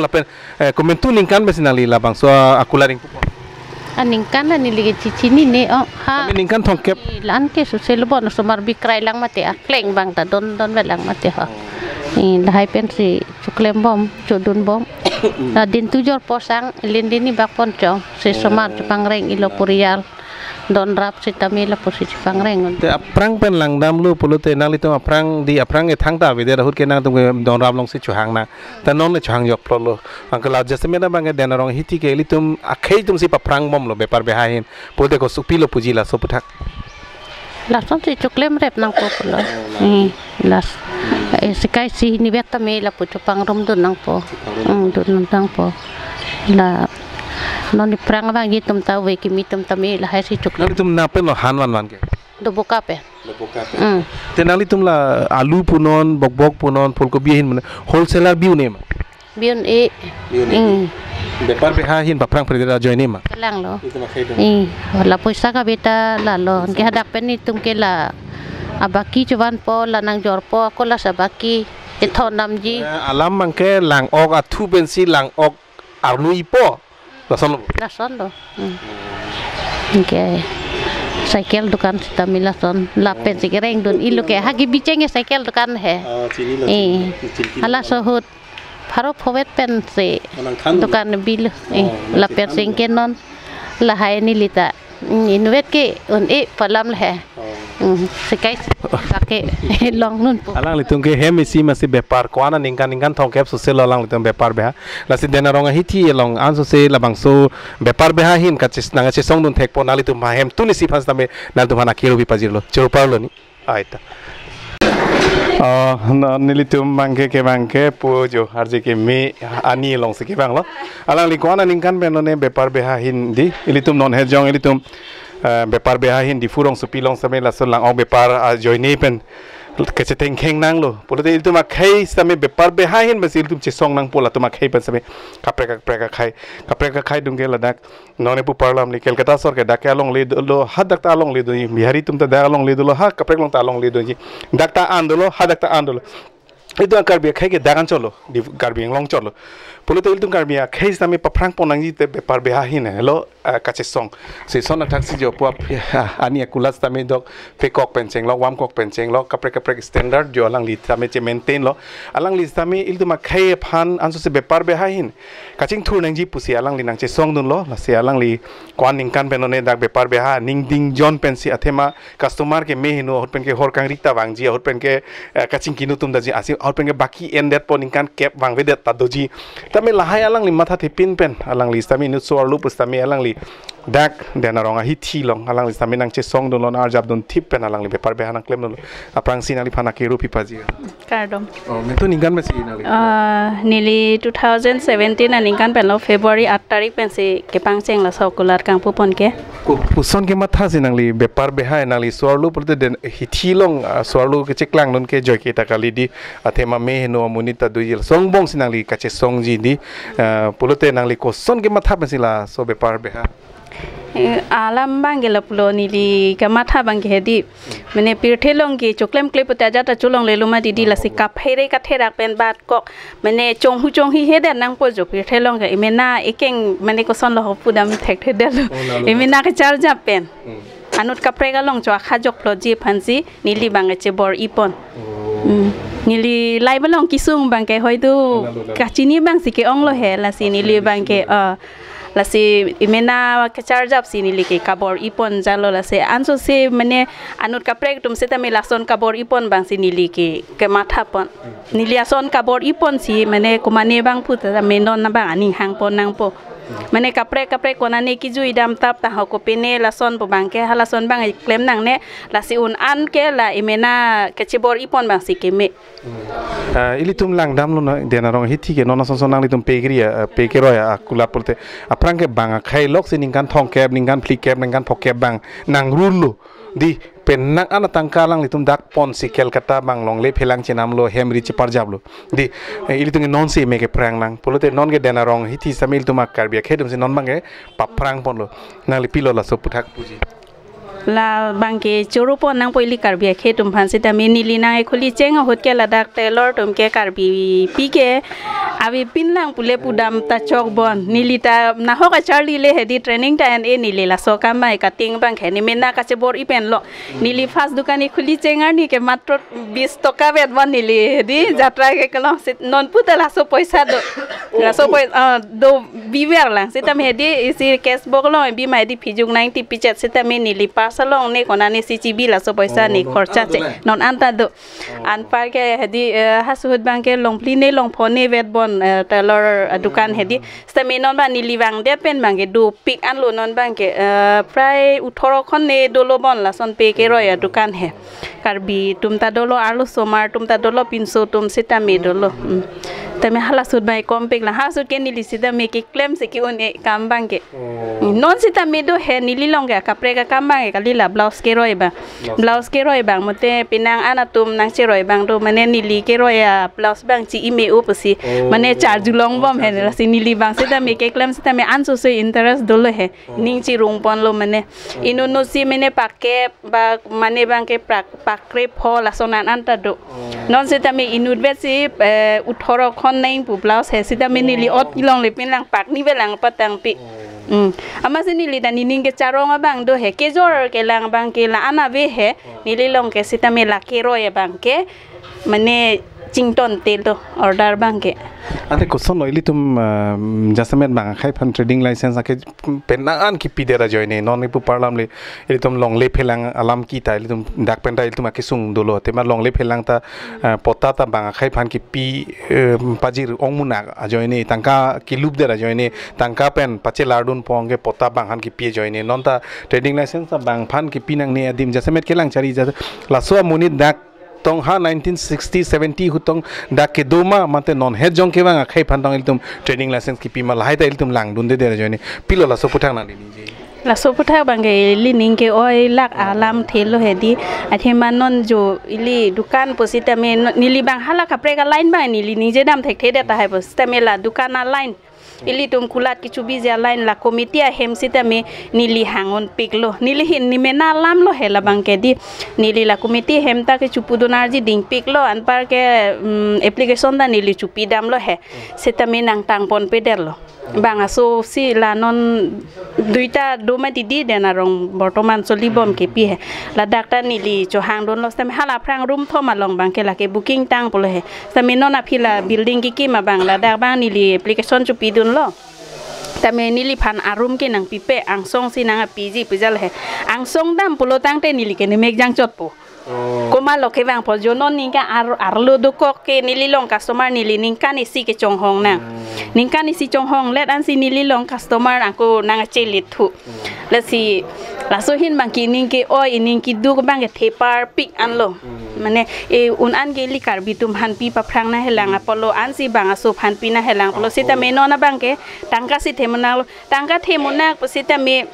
Lapen, eh, komantu ningkan pensi nangli labangso akulat ingpu pon? Aningkan la neli ke chichinine, oh, ha. Kami ningkan thomkep. La-an ke suse lo bon osomar bikrai lang mate, akleng abang ta don don velang mate ho. Eh, lahai pensi choklembom, chodunbom. La din tu jorpo sang, lin din ni bak pon chong, si osomar chepangreng ilo porial. Don rap sitame lapusi chepangreng. Te aphrang pen langdamlo pulote nanglitum aphrang di aphrang ke thangta avedet ahut ke nangtum ke don rap alongsi chohang nang. Ta non le chohang jokplotlo. Anke la jasemet abang ke Den Arong ahithi ke ilitum akhei atumsi paphrang bomlo bepar beha ahin. Pulote ko sopilo puji laso aputhak? Lasonsi choklem rep nangpo pulo. Eh, las. Eh, sekai si ni bek tame lapu chopangrumdun nangpo. Hmm, dun nangpo. La non ni aphrang abang ji atum ta ove kimi atum tame lahai si chok. Nanglitum na pen lo han vanvan ke? Doboka pen. Doboka pen. Hmm. Te nanglitum la alu punon, bokbok punon, phulkobi ahin punon, wholesaler bi-un-e ma? Bi-un-e. Bi-un-e. Hmm. Bepar beha ahin paphrang phrede ajoine ma? Kelanglo. Ilitum akhei atum. Eh, la poisa kave ta lalo. Ke hadak pen itum ke la abaki chovan po, la nangjorpo, ako la sa abaki. Ethon damji. Eh, alam abang ke lang-ok athu pensi lang-ok arnu ipo. Lasonlo. Lasonlo. Hmm. Ke cycle dukan sitame lason. Lapen si kereng dun ilo ke. Hagi bicheng cycle dukan he. Ah, chinilo, eh, chinilo. Chinilo. Halaso ahut pharo phovet pensi. Oh, nangthan dukan bilo. Eh, oh, lapen nangthan si dukan. Ke non lahai neli ta. Hmm, inutvet ke un-e pu alam le he. Oh. Hmm, sekai si abang ke longnunpo. Alanglitum ke hem isi masi bepar ko-an aningkan ningkan thomkep suse lo alanglitum bepar beha. Lasi Den Arong ahithi along ansose labangso bepar beha ahin kaches nangkachesongdun thekpo nanglitum aphan hemtun isi aphan sitame nanglitum aphan akero pi pajirlo. Choro parlo ni. Ai ta. Oh, no, nelitum abang ke ke abang ke pu jo arje ke me ani alongsi kevanglo. Alangli ko-an aningkan pen lone bepar beha ahin di. Ilitum non hejong ilitum, eh, bepar beha ahin Diphu rongsopi along sitame laso lang-ok bepar ajoine pen kachethengkheng nanglo. Pulote ilitum akhei sitame bepar beha ahin pensi ilitum chesong nangpo latum akhei pen sitame kaprek kaprek akhei. Kaprek akhei dun ke ladak. Non ne pu parlo alamli Kolkata asor ke dak ke alongle dolo, hadak ta alongle doji, Bihari atum ta dak alongle dolo, ha kaprek along ta alongle doji. Dak ta an dolo, hadak ta an dolo. Itum Karbi akhei ke dak an cholo, di Karbi Anglong cholo. Pulote ilitum Karbi akhei sitame paphrang pon nangji te bepar beha ahin lo, ah, kachesong. Si lason athaksi jo pu ap-, ah, ani akulat sitame dok pekok pen chenglok, vamkok pen chenglok, kaprek kaprek standard jo alangli sitame che-maintain lo. Alangli sitame ilitum akhei aphan ansose bepar beha ahin kachingthur nangji pusi alangli nangchesongdunlo, lasi alangli ko-an ningkan pen lone dak bepar beha aning dingjon pensi athema customer ke me heno ahut pen ke hor kangrik ta vangji, ahut pen ke, eh, kachingki-nu atum daji asi, ahut pen ke baki endetpo ningkan kep vangvedet ta doji. Tame lahai alangli mathathepin pen, alangli sitame inut so-arlo pusitame alangli dak Den Arong ahithi along, alangli sitame nangchesongdunlo, nang-arjapdun thip pen alangli bepar beha nangklemdunlo. Aphrangsi nangliphan akero pi paji. Kardom. Oh, mentu ningkan masi nangli? Ah, neli two thousand seventeen aningkan penlo February aat tarik pensi kepangcheng laso akulat kangpu pon ke. Ko-, koson kemathasi nangli bepar beha nangli so-arlo pulote Den ahithi along, ah, so-arlo kecheklang non ke joike ta kali di athema me heno amonit ta doji lason angbongsi nangli kachesongji di, ah, pulote nangli koson kematha pensi laso bepar beha? Eh, alam abang ke lapulo neli kamatha abang ke hedi. Mane pirthe along ke choklemkle pute ajat ta cholonglelo ma didi lasi kaphere katherak pen bat kok. Mane chonghu chonghi hedet nangpo jo pirthe along ke. Emena ekeng mane kosonlo ho pudam thekthedetlo. Oh, lalo. Emena kecharjap pen. Hmm. Anut kaprek along cho akhajok ploji aphansi neli abang ke chebor-i pon. Oh. Hmm. Neli live along kesung abang ke hoitu. Oh, lalo, lalo. Kachini abangsi ke-onglo he lasi neli abang ke, oh. Lasi emena kacharjap si neli ke kabor-ipon jalo, lasi ansose mane anut kaprek atum sitame lason kabor-ipon abang si neli ke kemathapon. Neli ason kabor-ipon si mane komane abang pu ta mane non abang aning hangpon nangpo. Mane kaprek kaprek konane kejui dam tap ta ho kopine lason pu abang ke halason abang klem nangne, lasi un-an ke la emena kachebor-ipon abang si keme. Ah, ilitum langdamlo na, Dena Rong hithi ke non asonson nanglitum pekri ya, ah, pekeroi ya, ah, kulat pulote. Aphrang ke bang akhei lok si ningkan thomkep, ningkan phlikep, ningkan phokep abang nangrulo. Di penang an atangka alanglitum dak pon si Kolkata abang longle phelang chenamlo, hem ri cheparjaplo. Di, eh, ilitum ke non si me ke phrang nang. Pulote non ke Dena Rong hithi sitame ilitum a Karbi akhei atum si non abang ke paphrang ponlo. Nangli pilo laso aputhak puji. La abang ke choro pon nangpo ili Karbi akhei atum aphan sitame neli nang ekhuli cheng ahut ke ladak tailor atum ke Karbipi ke avepin lang pule pudam ta chokbon. Neli ta nahok acharli le hedi training ta en-e neli laso akam abang kating abang ke ne mena kachebor-ipenlo. Neli first dukan ekhuli cheng arni ke matro bis toka vetbon neli hedi jatra ke kelong sit non pu ta laso poisa do. Laso poi, ah, do biver lang. Sitame hedi isi cash box along bi ma hedi phijung nangtipichet sitame neli purse along ne konane si chibi laso poisa Oh, ne non khorcha anta che. do lang. Non anta do. Anpar ke hedi, eh, halaso ahut abang ke longphli ne longpho ne vetbon, eh, tailor, eh, dukan hedi. Sitame non abang neli vangdet pen abang ke dopik anlo non abang ke, eh, prai uthoro khon ne dolo bon lason pekeroi adukan he. Karbi atum ta dolo, arlosomar atum ta dolo, pinso atum sitame dolo. Hmm. Tame halaso ahut abang kompik lang, halaso ahut ke neli sitame keklem si ke-un-e akam abang ke. Oh. Non sitame do he neli along ke kaprek akam abang ke kali la blouse keroi abang. Blouse. Blouse keroi abang mate penang an atum nangcheroi abang do, mane neli keroi ablouse abang chi-ime-o pusi. Oh. Mane charjulong bom he, charjulong. Lasi neli abang sitame keklem sitame ansose interest dolo he. Oh. Ning chirung ponlo mane. Oh. Inut inut si mane pakke ba mane abang ke prak pakre pho lason an anta do. Oh. Non sitame inut vet si, eh, uthoro khon nang pu blouse he sitame neli Oh. ot kelongle pin lang pakni vet lang patangpi. Oh. Hmm. Amatsi neli ta nening kecharong abang do he, kejor kelang abang ke la-an ave he. Oh. Neli along ke sitame la keroi abang ke mane chington telo order abang ke. Ante kosonlo ilitum, ah, jasemet bang akhei aphan trading license ake penang an kipidet ajoine, non ipu parlam le ilitum longle phelang alam kita ilitum dak pen ta ilitum akesung dolo, tema longle phelang ta, ah, patta ta bang akhei aphan kipi, eh, pajir ongmunak ajoine, tangka kilupdet ajoine, tangka pen pachelardunpo anke patta bang aphan kipi ajoine, non ta trading license ta bang aphan kipi nangne adim jasemet kelang chari ja laso amonit dak tong ha nineteen sixty seventy ahut tong dak kedo ma mate non het jong kevang akhei aphan tong ilitum trading license kipi ma, lahai ta ilitum langdundedet ajoine, pilo laso aputhak nangli ningje. Laso aputhak abang ke ili ning ke-oi lak alamthe lo hedi. Athema non jo ili dukan pusitame non, neli abang hala kaprek a-line abang neli ningje dam thekthedet tahai pusitame la dukan a-line. Ilitum kulat kechobiji a-line la committee ahem sitame neli hang-unpiklo. Neli hin ne mena alamlo he labang ke di. Neli la committee ahem ta kechopudun arji dingpiklo, anpar ke, mm, application ta neli chopidamlo he. Sitame nangtangponpedetlo. Bang asosi la non duita do mati di, Dena Rong bortoman solibom kepi he. Ladak ta neli chohangdunlo sitame hala aphrang room thom along abang ke lake booking tang pulo he. Sitame non aphi la building kekim abang ladak abang neli application chopidunlo. Tame neliphan a-room ke nangpipe, angsong si nangpiji pujal he. Angsong dam pulo tangte neli ke nemek jangchotpo. Oh. Komatlo kevangpo, jo non ningkan ar, arlo dokok ke neli along customer neli ningkan isi kechonghong nang. Hmm. Ningkan isi chonghonglet ansi neli along customer angko nangchelit thu. Lasi, laso ahin abang ke ning ke-oi, ning keduk abang ke theparpik anlo. Hmm. Mane, e, un-an ke ili Karbi atum aphan pi paphrang nanghelang apotlo, ansi bang aso aphan pi nanghelang apotlo. Oh. Sitame non abang ke, tangka si themunak lo, tangka themunak pusitame,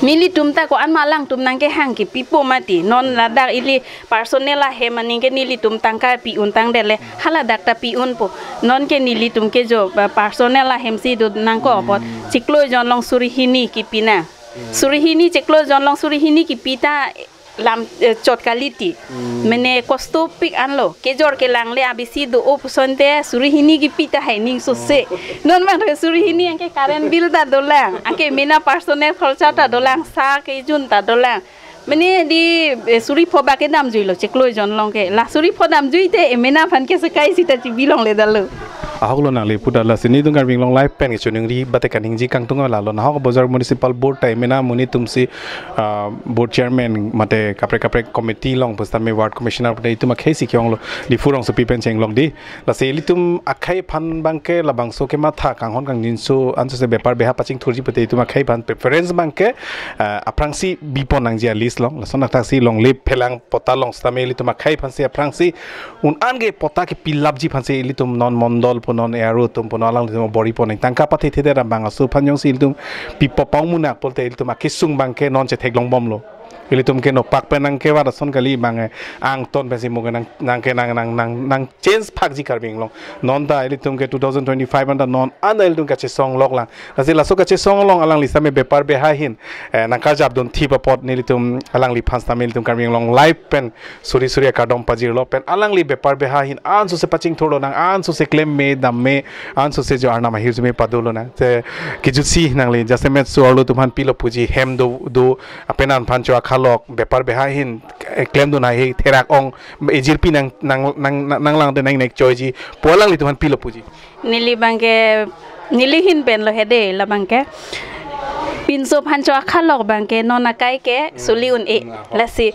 nelitum ta ko-an ma alangtum nangkehang kepipo mati. Non ladak ili personal ahem aning ke nelitum tangka pi-un tangdet le, haladak ta pi-unpo. Non ke nelitum ke jo, ba, personal ahem si do nangkok apot. Chiklo ejon along suri hini kipi nang. Suri hini, chiklo ejon along suri hini kipi ta lam, eh, chot kali ti. Hmm. Mane kostopik anlo. Kejor kelang le abisi do-o pusonte suri hini kipi tahai ning sose. Oh. Non abang suri hini anke current bill ta dolang. Anke mena personal kharcha ta dolang, sa kejun ta dolang. Mane di, eh, suri pho ba kedamjuilo, chiklo ejon along ke. La suri pho damjuite, eh, mena aphan ke sekai sita chibi longledetlo. Ahok lo nangli puta lasi nelitum Karbi Anglong Live pen kechoningri bate kaningje kangtung lalo, nahok Bazar Municipal Board time mena monit atumsi, ah, board chairman mate kaprek kaprek committee along pusitame ward commissioner pute itum akhei si ke-ong lo, Diphu rongsopi pen chenglok di. Lasi ilitum akhei aphan abangke labangso kematha kanghon kangjinso ansose bepar beha pachingthurji pute itum akhei aphan preference abangke, ah, aphrangsi bipon nangji a-list along. Lason athaksi longle phelang patta along sitame ilitum akhei aphansi aphrangsi un-an ke patta kepilapji aphansi ilitum non mondol pu non A R O atum pu non alanglitum bor-ipon nang tangka pathe the dera bang aso aphan jongsi ilitum pipo pangmunak pulote ilitum akesung abangke non chetheklong bomlo. Ilitum ke nopak pen nangkevar ason kali bang, eh, angton pensi mo ke nang, nang ke nang, nang, nang, nang change phakji Karbi Anglong. Non ta ilitum ke two thousand twenty-five anta non anta ilitum kachesong lok lang. Lasi laso kachesong along alangli sitame bepar beha ahin, eh, nangkarjap dunthip apot nelitum alangliphan sitame ilitum Karbi Anglong Live pen suri suri akardom pajirlo pen alangli bepar beha ahin ansose pachingthurlo nang, ansose klem me dam me, ansose jo arnam ahirjume padolo nang. Te kejutsi nangli jasemet so-arlo atum aphan pilo puji, hem do do apenan aphan cho akhalok bepar beha ahin, eh, klemdun haihe therak ong ejirpi nang nang nang nang lang te nang nek choiji pu alanglitum aphan pilo puji. Neli abangke, neli ahin pen lo hedi labangke. Pinso aphan cho akhalok abangke non akai ke suli un-e. Lasi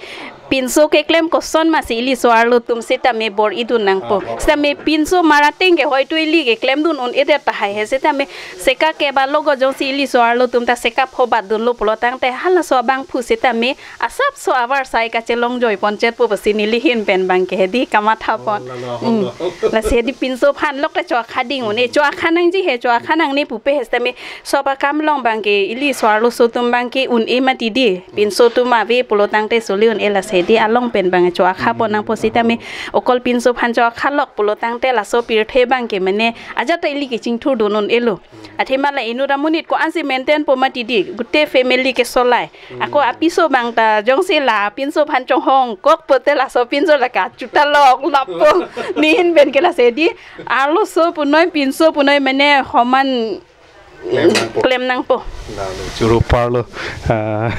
pinso keklem koson masi ili so-arlo atum sitame bor-idun nangpo. Sitame pinso mar ateng ke hoito ili keklemdun un-edet tahai he sitame seka keba logo jongsi ili so-arlo atum ta seka phobat dunlo pulo tangte halaso abangphu sitame asapso avarsai kachelong joiponchet pu pusi neli ahin pen abangke hedi kamathapon. Oh, lalo, mm, lalo. Lasi hedi pinso aphan lok ta cho akha ding un-e, cho akha nangji he, cho akha nangne pupe he sitame sop akam along abangke ili so-arlo so atum abangke un-e mati di. Pinso atum ave pulo tangte suli un-e, lasi hedi along pen abang cho akhapon nangpo sitame okol pinso aphan cho akhalok pulo tangte laso pirthe abangke mane ajat ta ili kechingthurdun un-elo. Athema la inut amonit ko-ansi maintain po mati di, gute family kesolai. Ako apiso abang ta jongsi la pinso aphan chonghong kok pote laso pinso la kachuta lok lapo. Neli ahin pen ke lasi hedi arloso punoi pinso punoi mane homan klem nangpo. Klem nangpo. Lalo, choro parlo. Ah,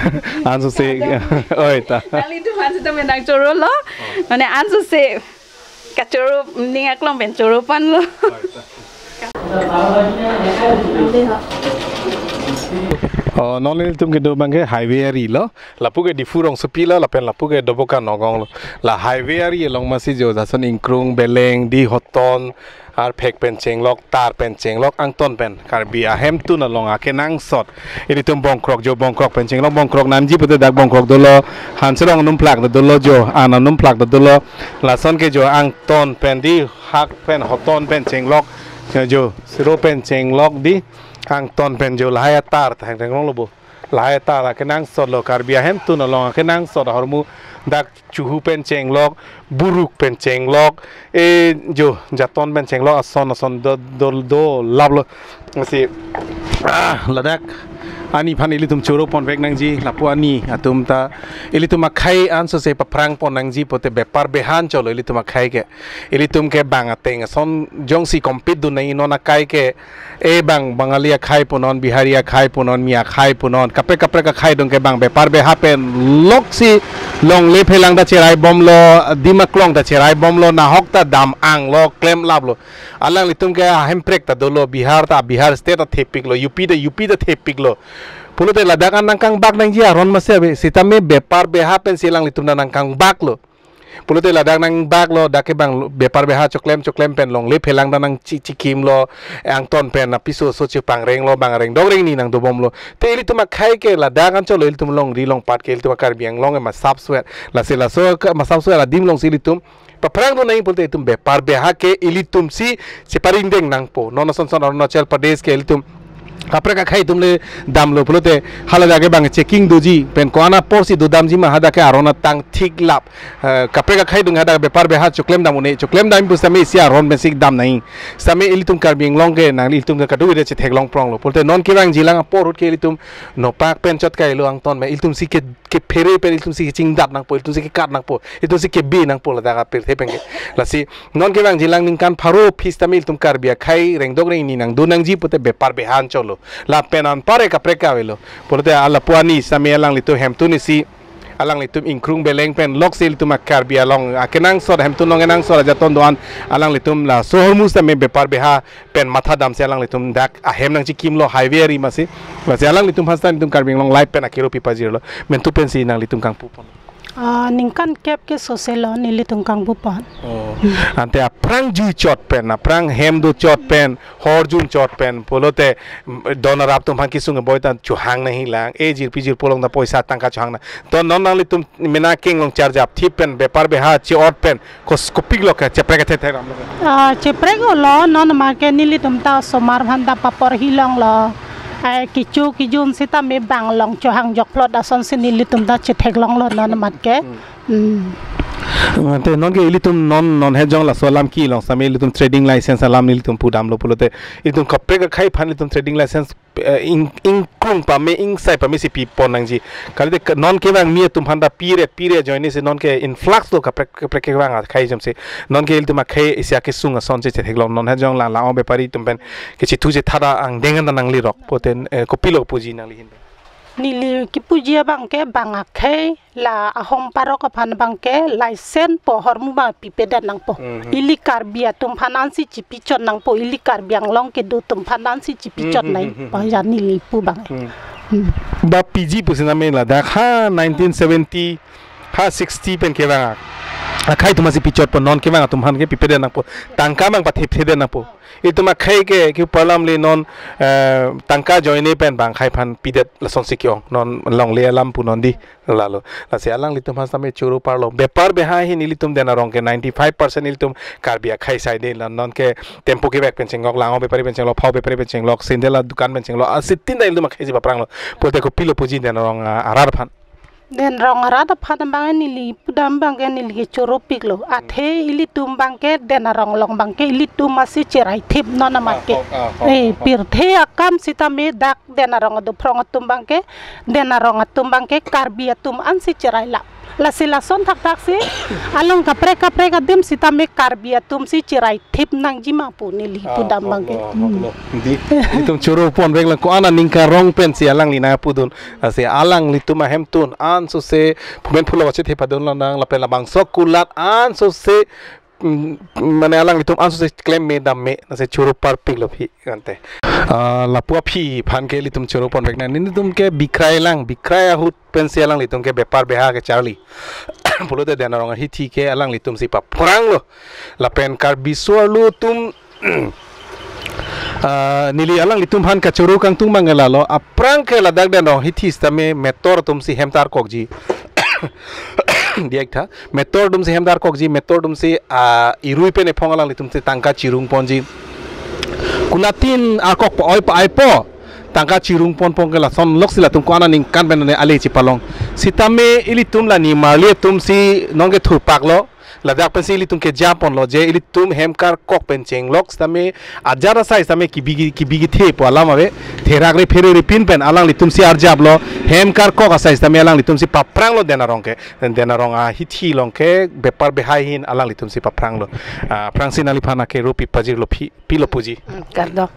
ansose, oi ta. Nanglitum aphan sitame nangchorolo. Mane ansose kachoro ning aklong pen choro panlo. Oh, non nelitum kedo abangke highway arilo. Lapu ke Diphu rongsopi lo, lapen lapu ke Doboka Nagaon lo. La highway ari along masi jo jason ingkrung, beleng, di hoton, arphek pen chenglok, tar pen chenglok, angton pen Karbi ahemtun along akenangsot. Ilitum Bongkrok jo, Bongkrok pen chenglok, Bongkrok namji pute dak Bongkrok dolo, Hanserong anum plak ta dolo jo, an anum plak ta dolo. Lason ke jo angton pen di hak pen hoton pen chenglok, jo siro pen chenglok di angton pen jo lahai atar thang thang long lo bo. Lahai atar akenangsot lo, Karbi ahemtun along akenangsot ahormu dak chuhu pen chenglok, buruk pen chenglok, e jo jaton pen chenglok ason ason do do do laplo. Si, ah, ladak ani aphan ilitum choro ponvek nangji, lapu ani atum ta ilitum akhei ansose paphrang pon nangji pote bepar beha anchotlo ilitum akhei ke. Ilitum ke bang ateng ason jongsi compete dun nang non akai ke, e bang Bangali akhei punon, Bihari akhei punon, mi akhei punon, kaprek kaprek akhei dong ke bang bepar beha pen loksi longle phelang ta cherai bomlo, dim aklong ta cherai bomlo, nahok ta dam anglo, klem laplo. Alanglitum ke ahemprek ta dolo, Bihar ta Bihar state ta thepiklo, U P ta U P ta thepiklo. Pulote ladak an nangkangbak nangji aron masi ave, sitame bepar beha pensi alanglitum ta nangkangbaklo. Pulote ladak nangbaklo, dak ke bang bepar beha choklem choklem pen longle phelang ta nangchi chikimlo, angton pen apiso so chepangrenglo, bang rengdok rengni nangdobomlo. Te ilitum akhei ke ladak anchotlo ilitum longri longpat ke ilitum Karbi Anglong ke masap suet. Lasi laso ke masap suet adim alongsi ilitum paphrang dun nang pulote itum bepar beha ke ilitumsi cheparing deng nangpo. Non ason son Arunachal Pradesh ke ilitum kaprek akhei atum le damlo pulote haladak ke bang checking doji pen ko-an aporsi dodamji ma hadak ke aron atang thik lap. Eh, kaprek akhei dong hadak bepar beha choklem dam un-e, choklem dam pusitame isi aron pensi dam nang. Sitame ilitum Karbi Anglong ke nangli ilitum ke kadokave chetheklong pronglo. Pulote non kevangjilang apor ahut ke ilitum nopak pen chot kailo, angton pen ilitumsi ke kephere pen ilitumsi kechingdat nangpo, ilitumsi kekat nangpo, ilitumsi kebe nangpo ladak apirthe pen ke. Lasi non kevangjilang ningkan pharo aphi sitame ilitum Karbi akhei rengdok rengni nangdun nangji pute bepar beha anchotlo. Lapen anpar ke kaprek ke avelo. Pulote alapu ani sitame alanglitum hemtun isi alanglitum ingkrung beleng pen loksi ilitum a-Karbi along akenangsot, hemtun along kenangsot ajaton do-an alanglitum laso ahormu sitame bepar beha pen matha damsi alanglitum dak ahem nangchikimlo, highway ari masi. Lasi alanglitum aphan sita nelitum Karbi Anglong Live pen akero pipajirlo. Mentu pensi nanglitum kangpupon. Ah, ningkan kep ke sose lo nelitum kangpupon. Oh. Ante aphrang jui chot pen, aphrang hem do chot pen, hor jun chot pen pulote, mm, don arap atum aphan kesung boi ta chohang nangji lang. E jirpi jirpo along ta poisa tangka chohang nang. Don non nanglitum mena keng along charjap thip pen bepar beha che-ot pen kos kopiklo ke cheprek kethe the ram lo. Ah, cheprek-olo, non ma ke nelitum ta osomar aphan ta papor hilonglo. Ai kecho kejun sitame bang along chohang jokplot asonsi nelitum ta chetheklonglo non mat ke. Hmm. Hmm. Ante non ke ilitum non non hejong laso alam kelong sitame ilitum trading license alam ilitum pudamlo pulote ilitum kaprek akhei aphan ilitum trading license, eh, ing, ingkrung pame, ingsai pame si pipon nangji. Kalite ke-, non kevang mi atum aphan ta pire pire ajoine si non ke influx lo kaprek kaprek kevang akhei jom si. Non ke ilitum akhei isi akesung asonsi chetheklong, non hejong la la-o bepari atum pen kechethu chetha ta angdeng ta nanglirok. Poten, eh, kopilo puji nangli ahin? Neli kepuji abang ke bang akhei la ahom parok aphan abang ke license po hormu abang pipedet nangpo. Mhm. Ili Karbi atum aphan ansi chipichot nangpo, ili Karbi Anglong kedo atum aphan ansi chipichot Mhm, nai mhm, mhm. po, ya neli pu abang. Mhm. Hmm. Ba P G pusi name ladak ha nineteen seventy, ha sixty pen kevang ak-, akhei atum ansi pichotpo, non kevang atum aphan ke pipedet nangpo. Tangka mang pathip thedet nangpo. Itum akhei ke, ke parlam le non, eh, tangka ajoine pen bang akhei aphan pidet lasonsi ke-ong. Non longle alam pu non di lalo. Lasi alanglitum aphan sitame choro parlo. Bepar beha ahin ilitum Den Arong ke ninety-five percent ilitum Karbi akhei asai de la, non ke tempo kevek pen chenglok, lang-o bepari pen chenglok, phao bepari pen chenglok, sandal adukan pen chenglok, asitin ta ilitum akhei si paphranglo. Pulote kopilo puji Den Arong, ah, arat aphan? Den Arong arat aphan abang neli pudam abang ke neli ke choropiklo. Athe ilitum abang ke Den Arong along abang ke ilitum masi cherai thip non amat ke. Ah, ho, ah, ho, eh, ho. Pirthe akam sitame dak Den Arong adophrong atum abang ke, Den Arong atum abang ke Karbi atum ansi cherai lap. Lasi lason thakthak si along kaprek kaprek adim sitame Karbi atum si cherai thip nangji ma pu neli pudam abang ke. Ah, ho, ho, hmm. Ho. Di, itum choro ponvek lang ko-an aningkan arong pensi alangli nangpudun. Lasi alanglitum ahemtun ansose phumen phulo chethe padun lang nang lapen labangso kulat ansose, mm, mane alanglitum ansose klem me dam me, lasi choro parpiklo aphi ante. Ah, lapu aphi aphan ke ilitum choro ponvek nang, nelitum ke bikhrai lang, bikhrai ahut pensi alanglitum ke bepar beha kecharli. Pulote Den Arong ahithi ke alanglitum si paphranglo. Lapen Karbi so-arlo atum, ah, neli alanglitum aphan kachoro kangtung abang ke lalo. Aphrang ke ladak Den Arong ahithi sitame metor atum si hem ta arkokji. Diak tha. Metor atum si hem ta arkokji, metor atum si, ah, irui pen ephong alanglitum si tangka chirung ponji. Kulatin arkok po, oi po, ai po. Tangka chirung pon pon ke lason loksi latum ko-an aningkan pen ne ale chipalong. Sitame ilitum la nimarli atum si non ke thurpaklo. Ladak pensi ilitum keja ponlo je ilitum hem karkok pen chenglok sitame ajat asai sitame kibi ki, kibi kethe pu alam ave. Therak re phere re pin pen alanglitum si arjaplo. Hem karkok asai sitame alanglitum si paphranglo Den Arong ke. Den Arong ahithi along ke bepar beha ahin alanglitum si paphranglo. Ah, aphrangsi nangliphan akero pipajirlo aphi, pilo puji. Hmm, kardom.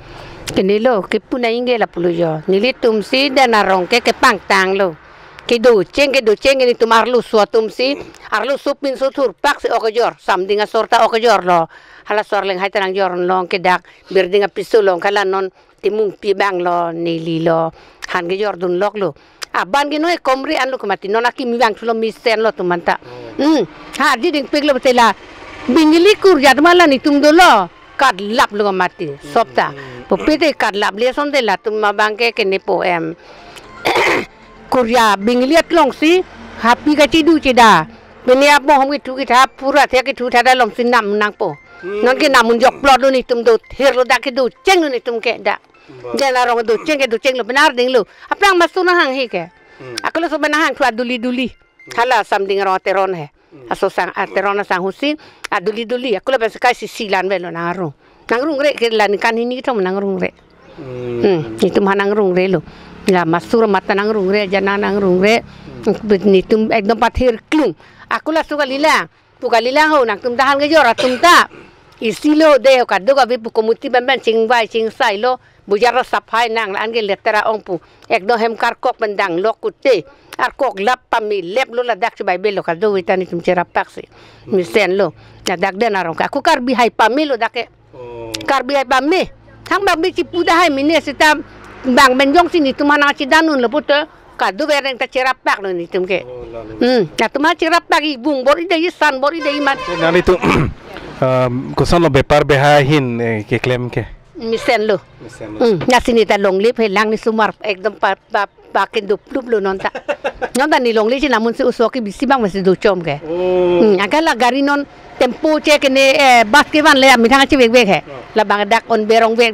Kenelo, kepu nangji ke lapulo jo. Nelitum si Den Arong ke kepangtanglo. Kedocheng, kedocheng ke nelitum arloso atum si, arloso pinso thurpak si ok kejor. Samding asor ta ok kejorlo. Hala asor lenghai ta nangjor long ke dak. Birding apiso along ke la non Timungpi abanglo, nelilo, han kejordun loklo. Aban ke noi komri anlo ke mati, non akimi abang thulo mesen lo atum anta. Hmm. Ha, di dingpiklo bete la. Bingili kurjat ma la nelitum dolo. Kadlaplo ke mati, sop ta. Hmm. Pupe te kadlap le ason te latum abang ke kene po em. Kurja bingili atlong si, hapi kachidu chida. Pini apo hom kethu ketha, pura the kethu tha da lom si nam nangpo. Hmm. Non ke namun jokplot lo nelitum do, thirlo dak kedochenglo nelitum ke dak. Ba. Den Arong docheng kedochenglo, benar dinglo. Aphrang masu nahang he ke. Hmm. Aklo so nahang thu aduli duli. Hmm. Hala Samding Arong ateron he. Hmm. Aso sang ateron asang husi, aduli duli. Aklo pensi kai si silan velo nangrung. Nangrungre ke la ningkan hini kethom nangrungre. Hmm. Hmm. Nelitum ha nangrongrelo. La masu amat ta nangrungre, jana nangrungre. Hmm. Nelitum ekdom pathir klung. Aklo so kalilang. Pu kalilang ho, nangtum ta han kejor atum ta. Isi lo de ho kadokave pu committee pen pen chingvai chingsai lo. Bojar ta saphai nang la-an ke letera ong pu. Ekdom hem karkok pen dang lok kute. Arkok lap pame lep lo ladak chubai belo kadokave ta netum cherap pak si. Mesen lo. Ladak den arong ka. Ako Karbi hai pame lo dak ke. Oh. Karbi hai pame. Thang bang bi chipu dah hai mene seta bang pen jongsi netum hanang chidan un lo puto. Kadokave reng ta cherap pak lo netum ke. Oh, lalu. Hmm, netum ha cherap pak ibung bor-i de isan bor-i de iman. Nang netum, em, koson lo bepar beha ahin, eh, keklem ke? Mesen lo. Mesen lo. Hmm, lasi ne ta longle phelang ne sumar ekdom pa, pa, pa ke dup dup lo non ta. Non ta ne longle si namun si oso ke bisi bang masi do chom ke. Oh. Hmm, anke la gari non tempo che kene, eh, bus kevan le amethang chevek vek he. Oh. Labang dak on berong vek.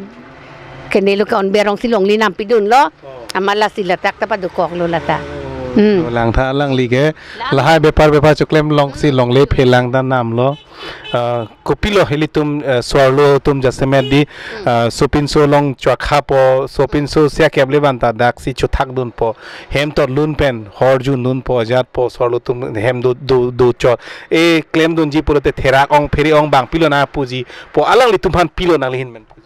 Kene lo ke on berong si longle nam pidun lo. Oh. Amat lasi ladak ta padokok lo lata. Oh. Hmm. Langtha alangli ke. Lang. Lahai bepar bepar choklem along si longle phelang ta nam lo. Ah, kopilo ilitum, eh, so-arlo atum jasemet di, ah, sopinso along chua kha po, sopinso sia kep le ban ta dak si chothak dun po. Hem tot lun pen, hor jun dun po, ajat po, so-arlo atum hem do, do, do chot. E klem dunji pulote therak ong, phere ong bang pilo nangpuji. Po alanglitum aphan pilo nangli ahin pen puji.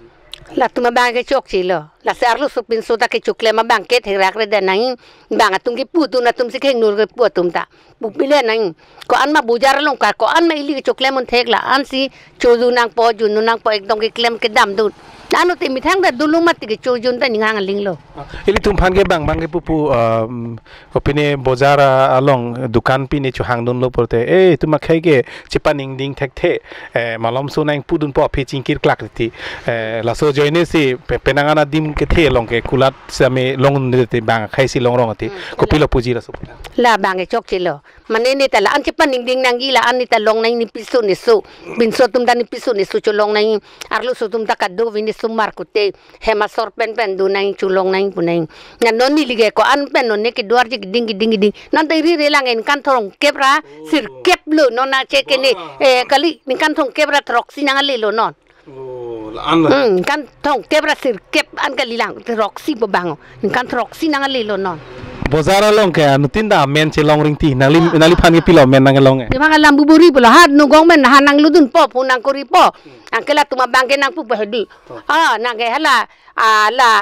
Latum abang ke chokche lo. Lasi arlo sopinso ta kechoklem abang ke therak re de nang. Bang atum kepu atum atum si khengnur kepu atum ta. Bupile nang. Ko-an ma bojar along ka, ko-an ma ili kechoklem un thek la-an si chodun nangpo, jun nangpo ekdom keklem kedam dun. Nano te methang ta dolo mati kecho jun ta ninghang aling lo. Ah, ilitum aphan ke bang bang kepu pu, um, opine bojar, ah, along dukan pine chohang dun lo pulote. Eh, itum akhei ke chepaningding thekthe. Eh, malomso nangpu dun po aphi chingkir klak titi. Eh, laso ajoine si pe-, penang an adim kethe along ke kulat same long un titi bang akhei si long rong titi. Hmm. Kopilo puji laso. La bang ke chokche lo. Mane ne ta la-an chepaningding nangji la-an ne ta long nang ne piso ne so. Pinso atum ta ne piso ne so cholong nang. Arloso atum ta kadokave ne sumar kute. Hem asor pen pen do nang cholong nang pu nang. Na non neli ke ko-an pen non ne kedo arje keding keding keding. Non ta ri re lang ningkan thomkep ra sirkep lo non na che kene. Wah. Eh, kali ningkan thomkep ra throksi nang ale lo non. Oh, la-an la. Hmm, ningkan thomkep ra sirkep an kali lang throksi po bang. Ningkan throksi nang ale lo non. Bojar along ke anuttin ta amen chelong ring ti. Nangli, ah, nangli aphan ke pilo amen nang kelong e? Di bang Lambuburi pulo hat nugong men ha nang ludun po, pu nang kori po. Anke latum abang ke nangpu po hedi. Oh. Ah, nang ke hala, ah, la,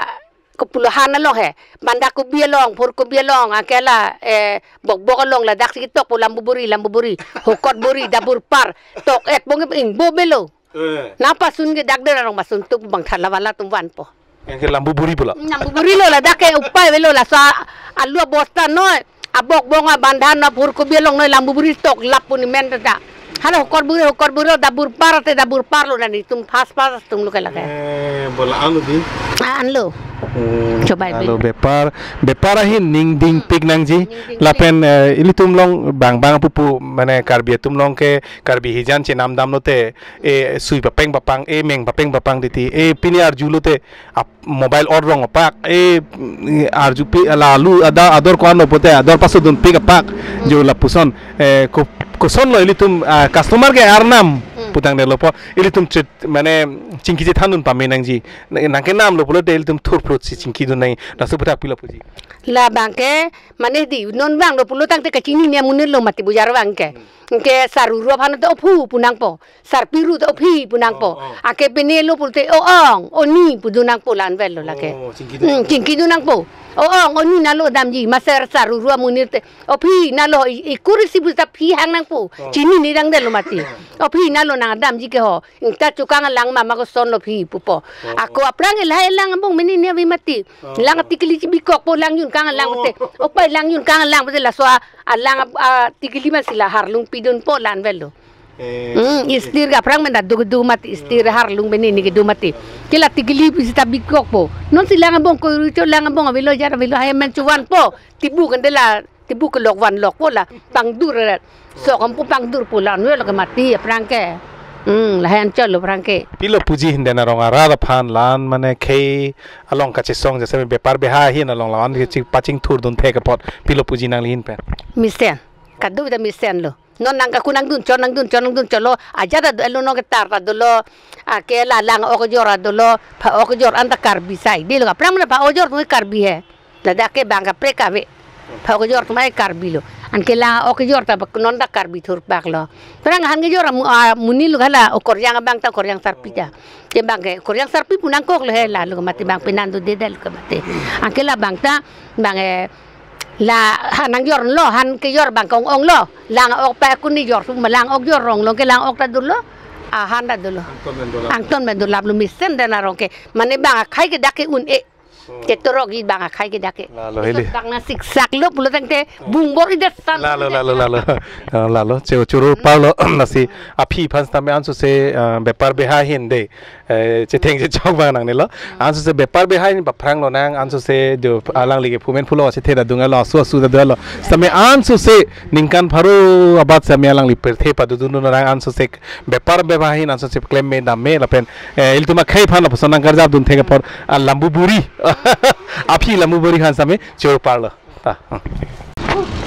kopulo han along he. Banda kobi along, phur kobi along, anke la, eh, bokbok along ladak si ketok po Lambuburi, Lambuburi. Hokot buri, dabur par. Tok et bong ing bo belo. Eh. Nangpasun ke dak der arong pasun tuk bang thala wala atum van po. Anke Lambuburi pulo. Lambuburi lo ladak ke upai velo laso alu abosta noi. Abok bong abandhan na phur kobi along noi Lambuburi tok lap pu ne men ta. Hala hokot buri, hokot buri lo dabur par te dabur par lo na netum phas phas atum lo ke lake. Eh, bo la-an lo di. Ah, an lo. Hmm, chobai alo bi. Bepar, bepar ahin ningding pik nangji. Ningding pik. Lapen, eh, ilitum along bang bang pupu mane Karbi atum along ke Karbi hijan chenam dam lote, eh, sui papeng papang, eh, meng papeng papang titi, eh, pini arju lote, ap-, mobile or rong apak, eh, arju pi, lalu ada ador ko-an lo pulote, ador pasodun pik apak, jo lapuson, eh, ko-, koson lo ilitum, ah, customer ke arnam, hmm, putang de lo po, ilitum chet, mane, chingki chethan dun pame nangji, nang, nang kenam lo pulote ilitum thur phrut si chingki dun nang, laso puthak pilo puji. La bang ke, mane di, non bang lo pulo tangte kachini ne amonit lo mati bojar bang ke. Hmm. Ke saruru aphan to ophu pu nangpo. Sarpiru to ophi pu nangpo. Oh, oh. Anke pine lo pulote o-ong, oni pu dun nangpo la-an vel lo lake. Oh, chingki dun. Hmm, chingki dun nangpo. O-ong, oni nalo damji, maser saruru amonit te. Ophi nalo i, ikur isi puta phi hang nangpo. Oh. Chini ne dang de lo mati. Ophi nalo nang damji ke ho. Ingta chukang alang mama koson lo phi pupo. Oh, oh. Ako aphrang ilahai alang abong mene ne avi mati. Oh, lang oh. Tikili chibikok po lang jun kang alang, oh, pute. Opai lang jun kang alang pute laso a, alang a, a, tikili man si la harlung pidun po la-an vel lo. Eh, hmm, eh. Istir ke aphrang men ta do do mati, istir, hmm, harlung mene ne kedo mati. Ke la tikili pu seta bikok po. Non si lang abong koiru cho lang abong avelo jar avelo hai men chuvan po. Tibu kan de la tibu kelok van lok po la pangdur. Sok ampu pangdur po la nu lo ke mati aphrang ke. Hmm, lahai anchot lo aphrang ke. Pilo puji hin den arong arat aphan la-an mane khei along kachesong jase bepar beha ahin along la-an ke ching pachingthur dun thek apot pilo puji nangli ahin pen. Mesen. Kadokave ta mesen lo. Non nang kaku nang dun chot nang dun chot nang dun chot lo. Ajat ta dolo non ke tar ta dolo. Anke la lang ok jor ta dolo. Pha ok jor an ta Karbi sai. Di lo aphrang mane pha ok jor tu Karbi he. Ladak ke bang kaprek kave. Pha kejor atum ai Karbi lo. Anke lang-ok kejor ta bak non ta Karbi thurpak lo. Terang han kejor amu-, amonit lo hala o Koryang abang ta Koryang sarpi ta. Ke bang ke Koryang sarpi pu nangkok lo he la lo mati bang penan do de dal ke mati. Anke la bang ta bang eh la han nangjor lo han kejor bang ke ong-ong lo. Lang-ok pa kuni jor su ma lang-ok jor rong lo ke lang-ok ta dolo. A han ta dolo. Angton pen dolo. Angton pen dolo lap lo mesen Dena Rong ke. Mane bang akhai ke dak ke un-e. Ketorok i bang akhai ke dak ke. Lalo, hili. Bang na siksak lo pulo tangte bungbor i det san. Lalo, lalo, lalo. Ah, lalo. Che choro parlo lasi aphi aphan sitame ansose, ah, bepar beha ahin de. Eh, chetheng chechok bang nangnelo. Ansose bepar beha ahin paphrang lonang ansose jo alangli ke phumen phulo chethe ta dunga lo asu asu ta dunga lo. Sitame ansose ningkan pharo abat sitame alangli pirthe padodun lonang ansose bepar beha ahin ansose klem me dam me lapen eh, ilitum akhai aphan lapuson nangkarjap dun thek apor, ah, lambu buri. Aphi lambu buri aphan sitame choro parlo. Ta, hmm.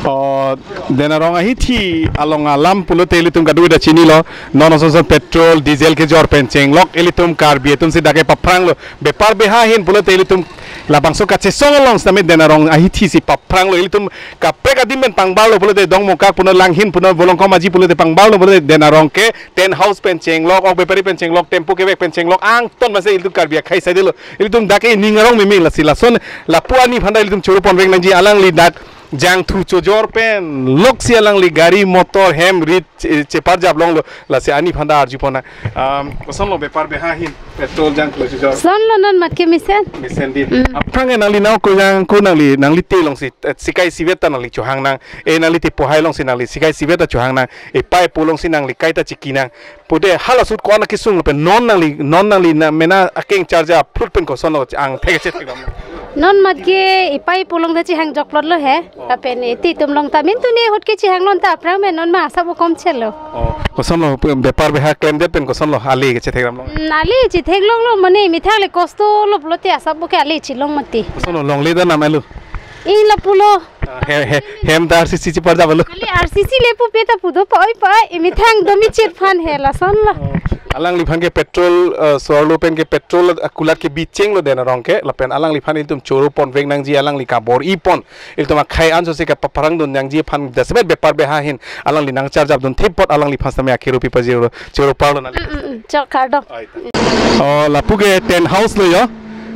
Oh, Dena Rong ahithi along alam pulote ilitum kadokave ta chinilo. Non ason ason petrol, diesel kejor pen chenglok ilitum Karbi atum si dak ke paphrang lo. Bepar beha ahin pulote ilitum labangso kachesong along sitame Dena Rong ahithi si paphrang lo. Ilitum kaprek adim pen pangbar lo pulote Dongmukak punon Langhin punon Volongkom Aji pulote pangbar lo pulote Dena Rong ke tent house pen chenglok, ok bepari pen chenglok, tempo kevek pen chenglok, angton mase ilitum Karbi akhai sai dolo. Ilitum dak ke ning arong meme lasi lason, lapu ani aphan ta ilitum choro ponvek nangji alangli dak jangthu chojor pen, loksi alangli gari motor hem rit che-, cheparjap longlo, lasi ani aphan ta arju pon nang. Um, kosonlo bepar beha ahin, petrol jangthu chojor. Sonlo non mat ke mesen. Mesen di. Mm. Aphrang ke nangli nang ko jang ko nangli, nangli te alongsi, eh, sikai isivet ta nangli chohang nang, eh, nangli te pohai alongsi nangli, sikai isivet ta chohang nang, eh, pai po alongsi nangli kaita chiki nang. Pute hala sut ko-an akesung lapen non nangli, non nangli na mena akeng charge a phlut pen kosonlo angthek chethek dam. Non mat ke ipai po along ta chihang jokplot lo he. Oh. Lapen iti atum along ta min tuni ahut ke chihang lon ta aphrang pen non ma asap okom chelo. Oh, kosonlo pu-, bepar beha klemdet pen kosonlo ale ke chethek dam long. Mm, ale chethek longlo mane methang le kosto lo pulote asap bo ke ale chilong mati. Kosonlo longle ta nam alo. Ing lapulo. Ah, he, he, hem ta R C C cheparjap lo. Ali R C C le pu pe ta pu do pa oi pa, imethang do mi chet aphan he lasonlo. Alangliphan ke petrol, eh, sorlo pen ke petrol akulat ke bicheng lo Dena Rong ke, lapen alangliphan ilitum choro ponvek nangji alangli kabor-i pon. Ilitum akhai ansose kapaphrang dun nangji aphan jasemet bepar beha ahin alangli nangcharjap dun thip apot alangliphan sitame akhero pi pajirlo. Choro parlo nangli. Mm, mm, mm. Chok kardom. Ai ta. Oh, lapu ke tent house lo yo.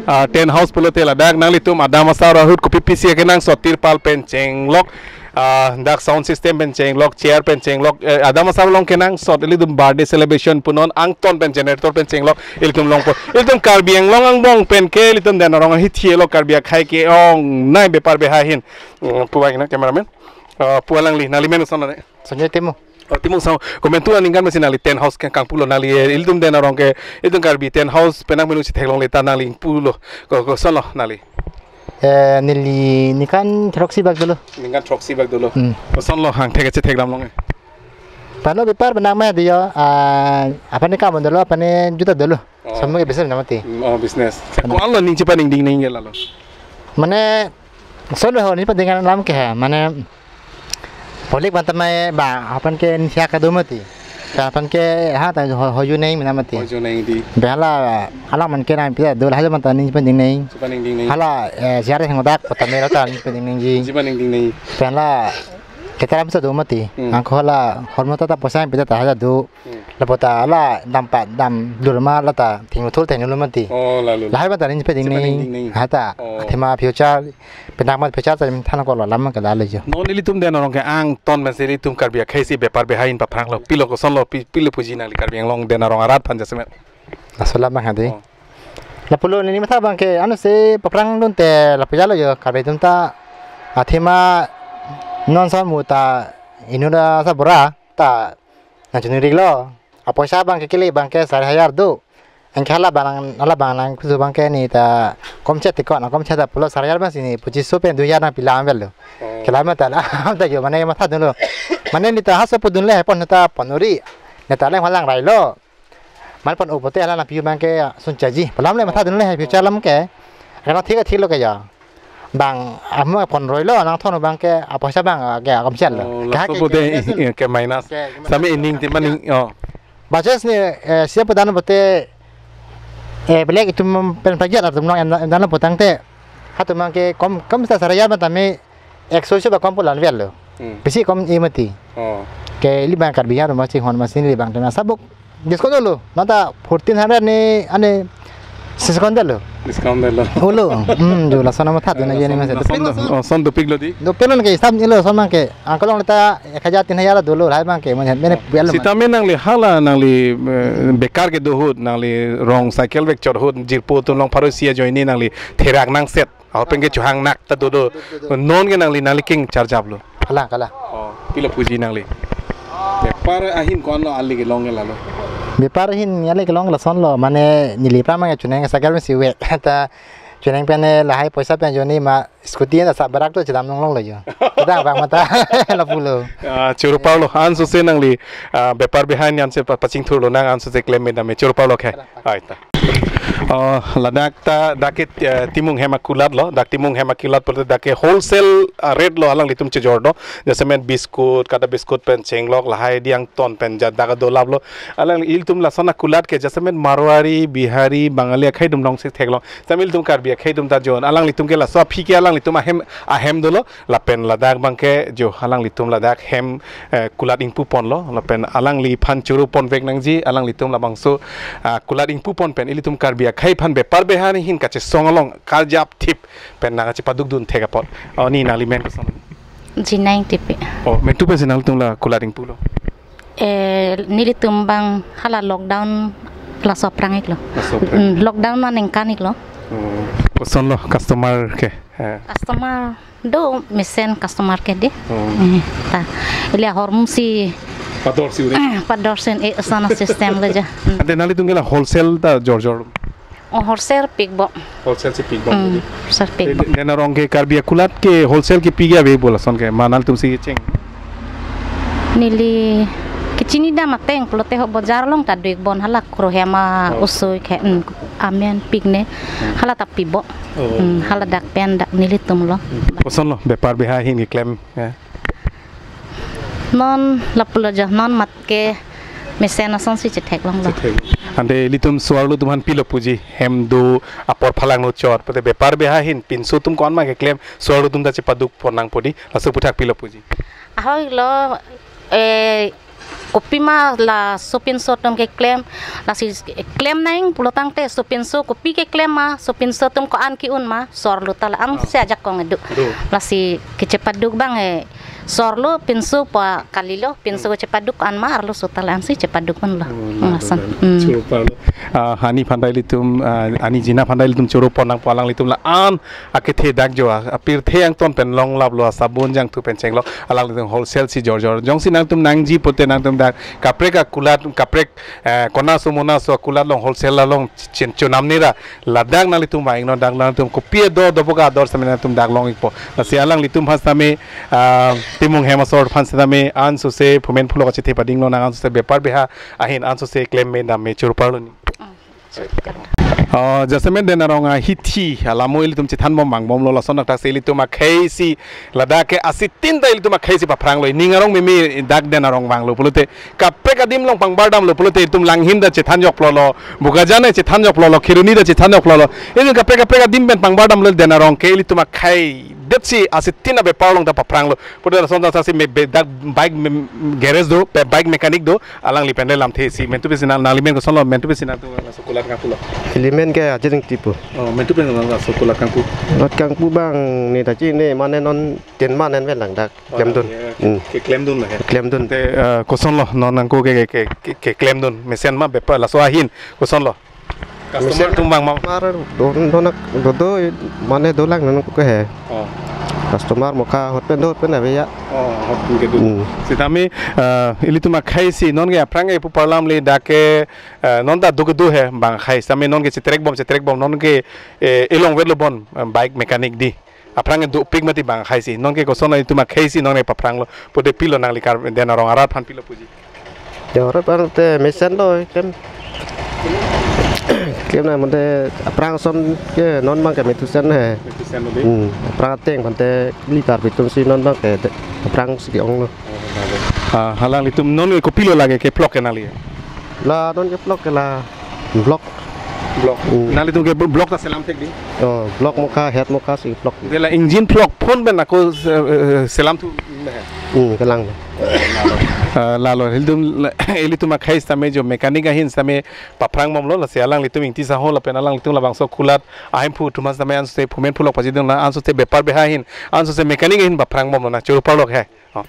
Ah, tent house pulote ladak nanglitum adam asar ahut kopi pisi kenangsot tirpal pen chenglok. Ah, dak sound system pen chenglok, chair pen chenglok. Eh, adam asar along kenangsot ilitum birthday celebration punon angton pen generator pen chenglok ilitum longpo. Ilitum Karbi Anglong angbong pen ke ilitum Dena Rong ahithi lo Karbi akhai ke-ongnei bepar beha ahin. Mm, pu bang na cameraman. Ah, pu alangli, nangli men kosonlo ne? Sanjay Timung. Oh, Timung Sangho. Komentu aningkan masi nangli tent house ke kangpulo nangli, eh, ilitum Dena Rong ke, ilitum Karbi tent house penang menu si theklongle ta nangli pulo. Ko, kosonlo nangli? Eh, neli ningkan throksi bak dolo. Ningkan throksi bak dolo. Hmm. Kosonlo angthek chethek dam long e? Pano bepar benang ma diyo, ah, aphan ne kam dolo, aphan ne juta dolo. Oh. Samu ke business namati. Mm, oh, business. Ko-anlo ning chepaningding nangji lalo? Mane, solo ho, ning chepaningding alam ke ha, mane, polik bantam mai ba, aphan ke ning siak kado mati. Aphan ke, ha, ta ho-, hoju neng namati. Hoju neng di. Bela, alam man ke nang pita, dol haja bantam ning chepaningding neng. Chepaningding neng. Hala, eh, siar heng dak, kota mera ta ning chepaningding nengji. Chepaningding neng. Bela, keteram sa do mati. Hmm. Angko hala, hormata ta poisa pita ta haja do. Hmm. Lapu ta la dampa dam lur ma la ta thengno thul thengno lo mati. Oh, lalo. Lahai bantam ning chepading ning. Chepading ning. Ha ta. Oh. Athema future, penang ma future ta than ko lo lam ke lalo jo. Non ilitum Dena Rong ke angton masi ilitum Karbi akhai si bepar beha ahin paphranglo. Pilo kosonlo pi, pilo puji nangli Karbi Anglong Dena Rong arat aphan jasemet. Laso lam hadi. Oh. Lapulo neli matha bang ke ano se paphrang dunte lapu jalo jo Karbi atum ta athema non samu ta inut asabura ta nangchunri lo. Apoisa bang ke kili bang ke sari hajar do. Anke hala bang, hala bang nang kusu bang ke ni ta komchet ti ko na komchet ta pulo sari hajar bang si ni pochis so pen dui hajar nangpi lam avelo. Oh. Kelam ta la ta jo mane matha dunlo. Mane ni ta haso pu dunle pon ta ponuri. Ne ta leng halang railo. Mal pon-o pote hala nangpi bang ke sun chaji. Pu alam le matha dunle hai future alam ke. Karena thik thik lo ke ya. Bang, amu pon roilo, nangthon bang ke, apoisa bang, ke, akom sial lo. Oh, ke laso hake, pote, ke, ke, ke minus. Ke, ke minus. Sami ining ti maning, oh. Baches ni, eh, siap dan pote, eh, belek itum pen pagi atum nang em, em dan potang te. Hatum bang ke, kom, kom sa saraya ma tame, ekso si ba kom pulan vel lo. Hmm. Besi kom e mati. Oh. Ke ili bang Karbi ya rumah si hon masin ili bang tema sabuk. Discount lo. Mata fourteen hundred ni ane discount lo. Discount lo. Olo. Hmm, jo lason nama that na jeni masa. Lason do, oh, son dopik lo di. Dopik lo ke sab ni lo son mang ke. Angkolong leta ek hajar tin hajar dolo hai mang ke. Mana mana bial. Sitame nangli hala nangli, eh, bekar kedo ahut nangli rong cycle vek chot ahut jirpo atum along pharo isi ajoine nangli therak nangset. Ahut pen ke chuhang nak ta dodo. Non ke nangli nangli king charjap lo. Kalang, kalang. Oh, pilo puji nangli. Bepar ahin ko-an lo ali kelong ke lalo. Bepar ahin ali kelong lason lo, mane neli pramang chuneng cycle si vek. Ta chuneng pen lahai poisa pen joni ma scooty na sa barak to chedam nonglong lo jo. Kedang bang mata lapulo. Ah, choro parlo, ansose nangli, ah, bepar behind anse pa-, pachingthurlo nang ansose klem me dam me choro parlo ke. Ai ta. Oh, ladak ta dak ke, eh, Timung hem akulat lo, dak Timung hem akulat pulote dak ke wholesale, ah, rate lo alanglitum chejor do. Jasemet biscuit, kada biscuit pen chenglok lahai di angton pen ja dak adolap lo. Alangli ilitum lason akulat ke jasemet Marwari, Bihari, Bangali akhai atum along si theklong. Tame ilitum Karbi akhai atum ta jon. Alanglitum ke laso aphi ke alanglitum ahem, ahem dolo. Lapen ladak bang ke jo alanglitum ladak hem, eh, kulat ingpu ponlo. Lapen alangliphan choro pon vek nangji, alanglitum labangso, ah, kulat ingpu pon pen ilitum Karbi akhai aphan bepar behind ahin kachesong along karjap thip pen nangkachepaduk dun thek apot. Oh, ni nangli men koson? Jinang Tipi. Oh, mentu pensi nangtum la kulat ingpu lo? Eh, nelitum bang hala lockdown laso aphrang iklo. Laso aphrang. Hmm, lockdown ma ningkan iklo. Oh, koson lo customer ke? Eh. Customer do mesen customer ke de. Oh. Eh, ta. Ili ahormu si pador si udah. Pador si e sana system lo ja. Hmm. Ante nanglitum ke la wholesale ta jor jor? Oh, wholesale pik bo. Wholesale si pik bo. Hmm, wholesale pik bo. Den arong ke Karbi akulat ke wholesale ke pik ya be bola son ke ma nangtum si cheng. Neli kechini dam ateng pulote ho bojar along ta duik bon hala kro hema. Oh. Usui ke, hmm, amen pik ne. Hmm. Hala ta pik bo. Oh. Hmm, hala dak pen dak nelitum lo. Hmm. Koson lo bepar behind ahin keklem ya. Non lapulo jo non mat ke mesen asonsi chetheklong lo. Chetheklong. Ante ilitum so-arlo atum aphan pilo puji hem do apor phalang no chot. Pute bepar behind ahin pinso atum ko-an ma keklem so-arlo atum ta chepaduk pon nangpo di laso aphuthak pilo puji. Ahoi lo, eh, kopima laso pinso atum keklem, lasi klem nang pulotangte so pinso kopi keklem ma, so pinso atum ko-an ke-un ma, so-arlo ta la-an. Ah. Si ajakong do. Do. Lasi kechepaduk bang, eh, so-arlo pinso pa kalilo, pinso. Hmm. Chepaduk ko-an ma, arloso ta la-an si chepaduk ponlo. Oh, hmm, lason. Hmm. Choro parlo. Ah, ani aphan ta ilitum, ah, ani jina aphan ta ilitum choro pon nangpo alanglitum la-an akethe dak jo, ah, apirthe angton pen longlaplo, ah, sabun jangthu pen chenglok alanglitum wholesale si jor jor. Jongsi nangtum nangji pute nangtum dak kaprek akulat, kaprek, eh, konaso monaso akulat along wholesale along chen chonam nera ladak nanglitum vang non, dak nanglitum kopi do doboka ador sitame nangtum dak long ikpo. Lasi alanglitum aphan sitame, ah, Timung hem asor aphan sitame ansose phumen phulo kachethe pading lo nang ansose bepar behind ahin ansose klem me dam me choro parlo ni. Oh, jasemet Den Arong ahithi alamo ilitum chethan bom vang bomlo lason athak si ilitum akhei si ladak ke asitin ta ilitum akhei si paphranglo, ning arong meme dak Den Arong vanglo pulote kaprek adim along pangbar damlo pulote ilitum Langhin ta chethan jokplolo, Bokajan ta chethan jokplolo, Kheroni ta chethan jokplolo. Ilitum kaprek kaprek adim pen pangbar damlo Den Arong ke ilitum akhei detsi asitin abepar along ta paphranglo. Pulote lason athak si me be dak bike me, garage do, be bike mechanic do, alangli pen le lamthe si. Mentu pensi nang, nangli men koson lo, mentu pensi nangtum laso kulat kangpu lo? Ili men ke Ajering Tipu. Oh, mentu pensi nang laso kulat kangpu? Kulat kangpu bang ne ta chini mane non tin man en vel lang dak. Oh, klemdun. Ya, hmm. Ke, keklem dun lo he. Klemdun. Te, eh, koson lo non nangko ke, ke, ke, ke, keklem dun. Mesen ma bepar laso ahin koson lo? Customer atum vang ma? Customer do, do nak, do, do, mane dolang nang ko he. Oh. Customer mokha hot pen do hot pen ave ya. Oh, hot pen kedo. Hmm. Sitame, eh, ilitum akhei si non ke aphrang ke pu parlam le dak ke, eh, non ta do kedo he bang akhei. Sitame non ke chetrek bom, chetrek bom non ke, eh, elong vetlo bon, eh, bike mechanic di. Aphrang dopik mati bang akhei si. Non ke koson ilitum akhei si non ke paphranglo. Pulote pilo nangli kar Den Arong arat aphan pilo puji? Ya, arat aphan te mesen lo, klem. Klem na mate aphrang ason ke non bang ke metusen he. Metusen lo di? Hmm, aphrang ateng aphan te ili Karbi atum si non bang ke de-, aphrang si ke-ong lo. Ah, alanglitum non ke kopilo lake ke phlok ke nangli? La non ke phlok ke la phlok. Block. Hmm. Nanglitum ke block ta selam thek dei? Oh, block mokha, head mokha si block. Dela engine block phone pen ako, eh, eh, selam thu, eh. Hmm, kelang. Eh, lalo, ilitum, ilitum akhei sitame jo mechanic ahin sitame paphrang bomlo, lasi alanglitum Ingti Sangho lapen alanglitum labangso Kulat ahemphu atum sitame anso te phumen phulok pajidun la anso te bepar beha ahin, anso te mechanic ahin paphrang bomlo na, choro parlok he. Oh.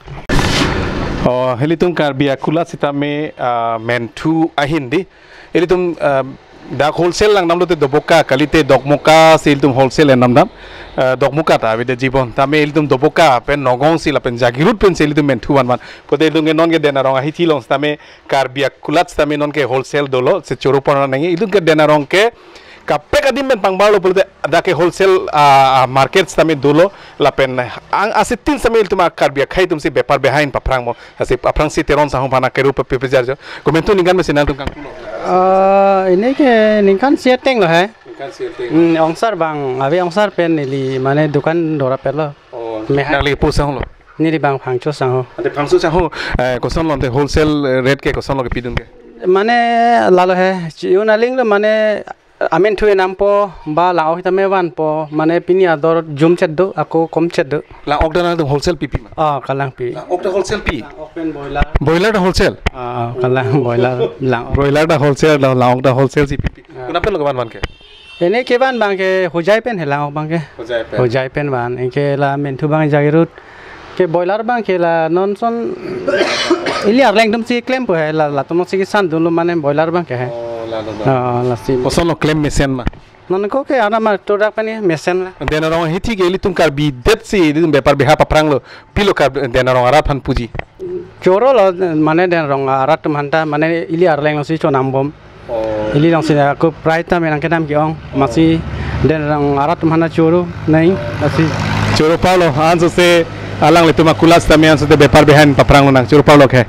Oh, ilitum Karbi akulat sitame, ah, menthu ahin dei. Ilitum, ah, dak wholesale langdamlote Doboka, kalite Dokmoka si ilitum wholesale langdamdam. Ah, Dokmoka ta avedet jibon. Tame ilitum Doboka pen Nagaon si lapen Jagiroad pensi ilitum menthu vanvan. Pulote ilitum ke non ke Den Arong ahithi along sitame Karbi akulat sitame non ke wholesale dolo, si choro pon nangji. Ilitum ke Den Arong ke kaprek adim pen pangbarlo pulote dak ke wholesale, ah, ah, market sitame dolo lapen ang asitin sitame ilitum a Karbi akhei atum si bepar beha ahin paphrang mo. Lasi aphrangsi Teron Sangho aphan akero pe pe jarjo. Komentu ningkan mesi nangtum kangpulo? Ah, ini ke ningkan isi ateng lo he. Ningkan isi ateng. Hmm, ongsar abang, ave ongsar pen neli mane dukan dora pet lo. Oh, meha. Nangli pu Sangho lo? Neli abang Phangcho Sangho. Ante Phangcho Sangho, eh, kosonlo ante wholesale rate ke kosonlo kepidun ke? Mane lalo he, chi-un aling lo mane amenthu enampo, ba lang-ok sitame vanpo, mane pini ador jumchet do, ako komchet do. Lang-ok ta nangtum wholesale pipi ma? Oh, kalang pi. Lang-ok ta wholesale pi? Lang-ok pen broiler. Broiler ta wholesale? Ah, ah, kalang broiler, lang-ok. Broiler ta wholesale, lang, lang-ok ta wholesale si pipi. Ah. Konat pen lo kevan van ke? Ini kevan abang ke Hojai pen he lang-ok abang ke. Hojai pen. Hojai pen van, anke la menthu abang Jagiroad. Ke broiler abang ke la non ason ili arleng atum si klempo he la, latum si kesandunlo mane broiler abang ke he. Oh, lalo, lalo. Ah, lasi. Kosonlo klem mesen ma? Non ko ke ana ma todak pani mesen la. Den Arong ahithi ke ilitum Karbi det si ilitum bepar beha paphranglo. Pilo Karbi Den Arong arat aphan puji? Choro lo mane Den Arong arat atum aphanta mane ili arleng along si chonam bom. Oh. Ili along si ako prai ta menang kedam ke-ong. Amatsi Den Arong arat atum aphanta choro nai asi. Choro parlo, anso te alanglitum akulat sitame anso te bepar beha ahin paphranglo nang, choro parlok he.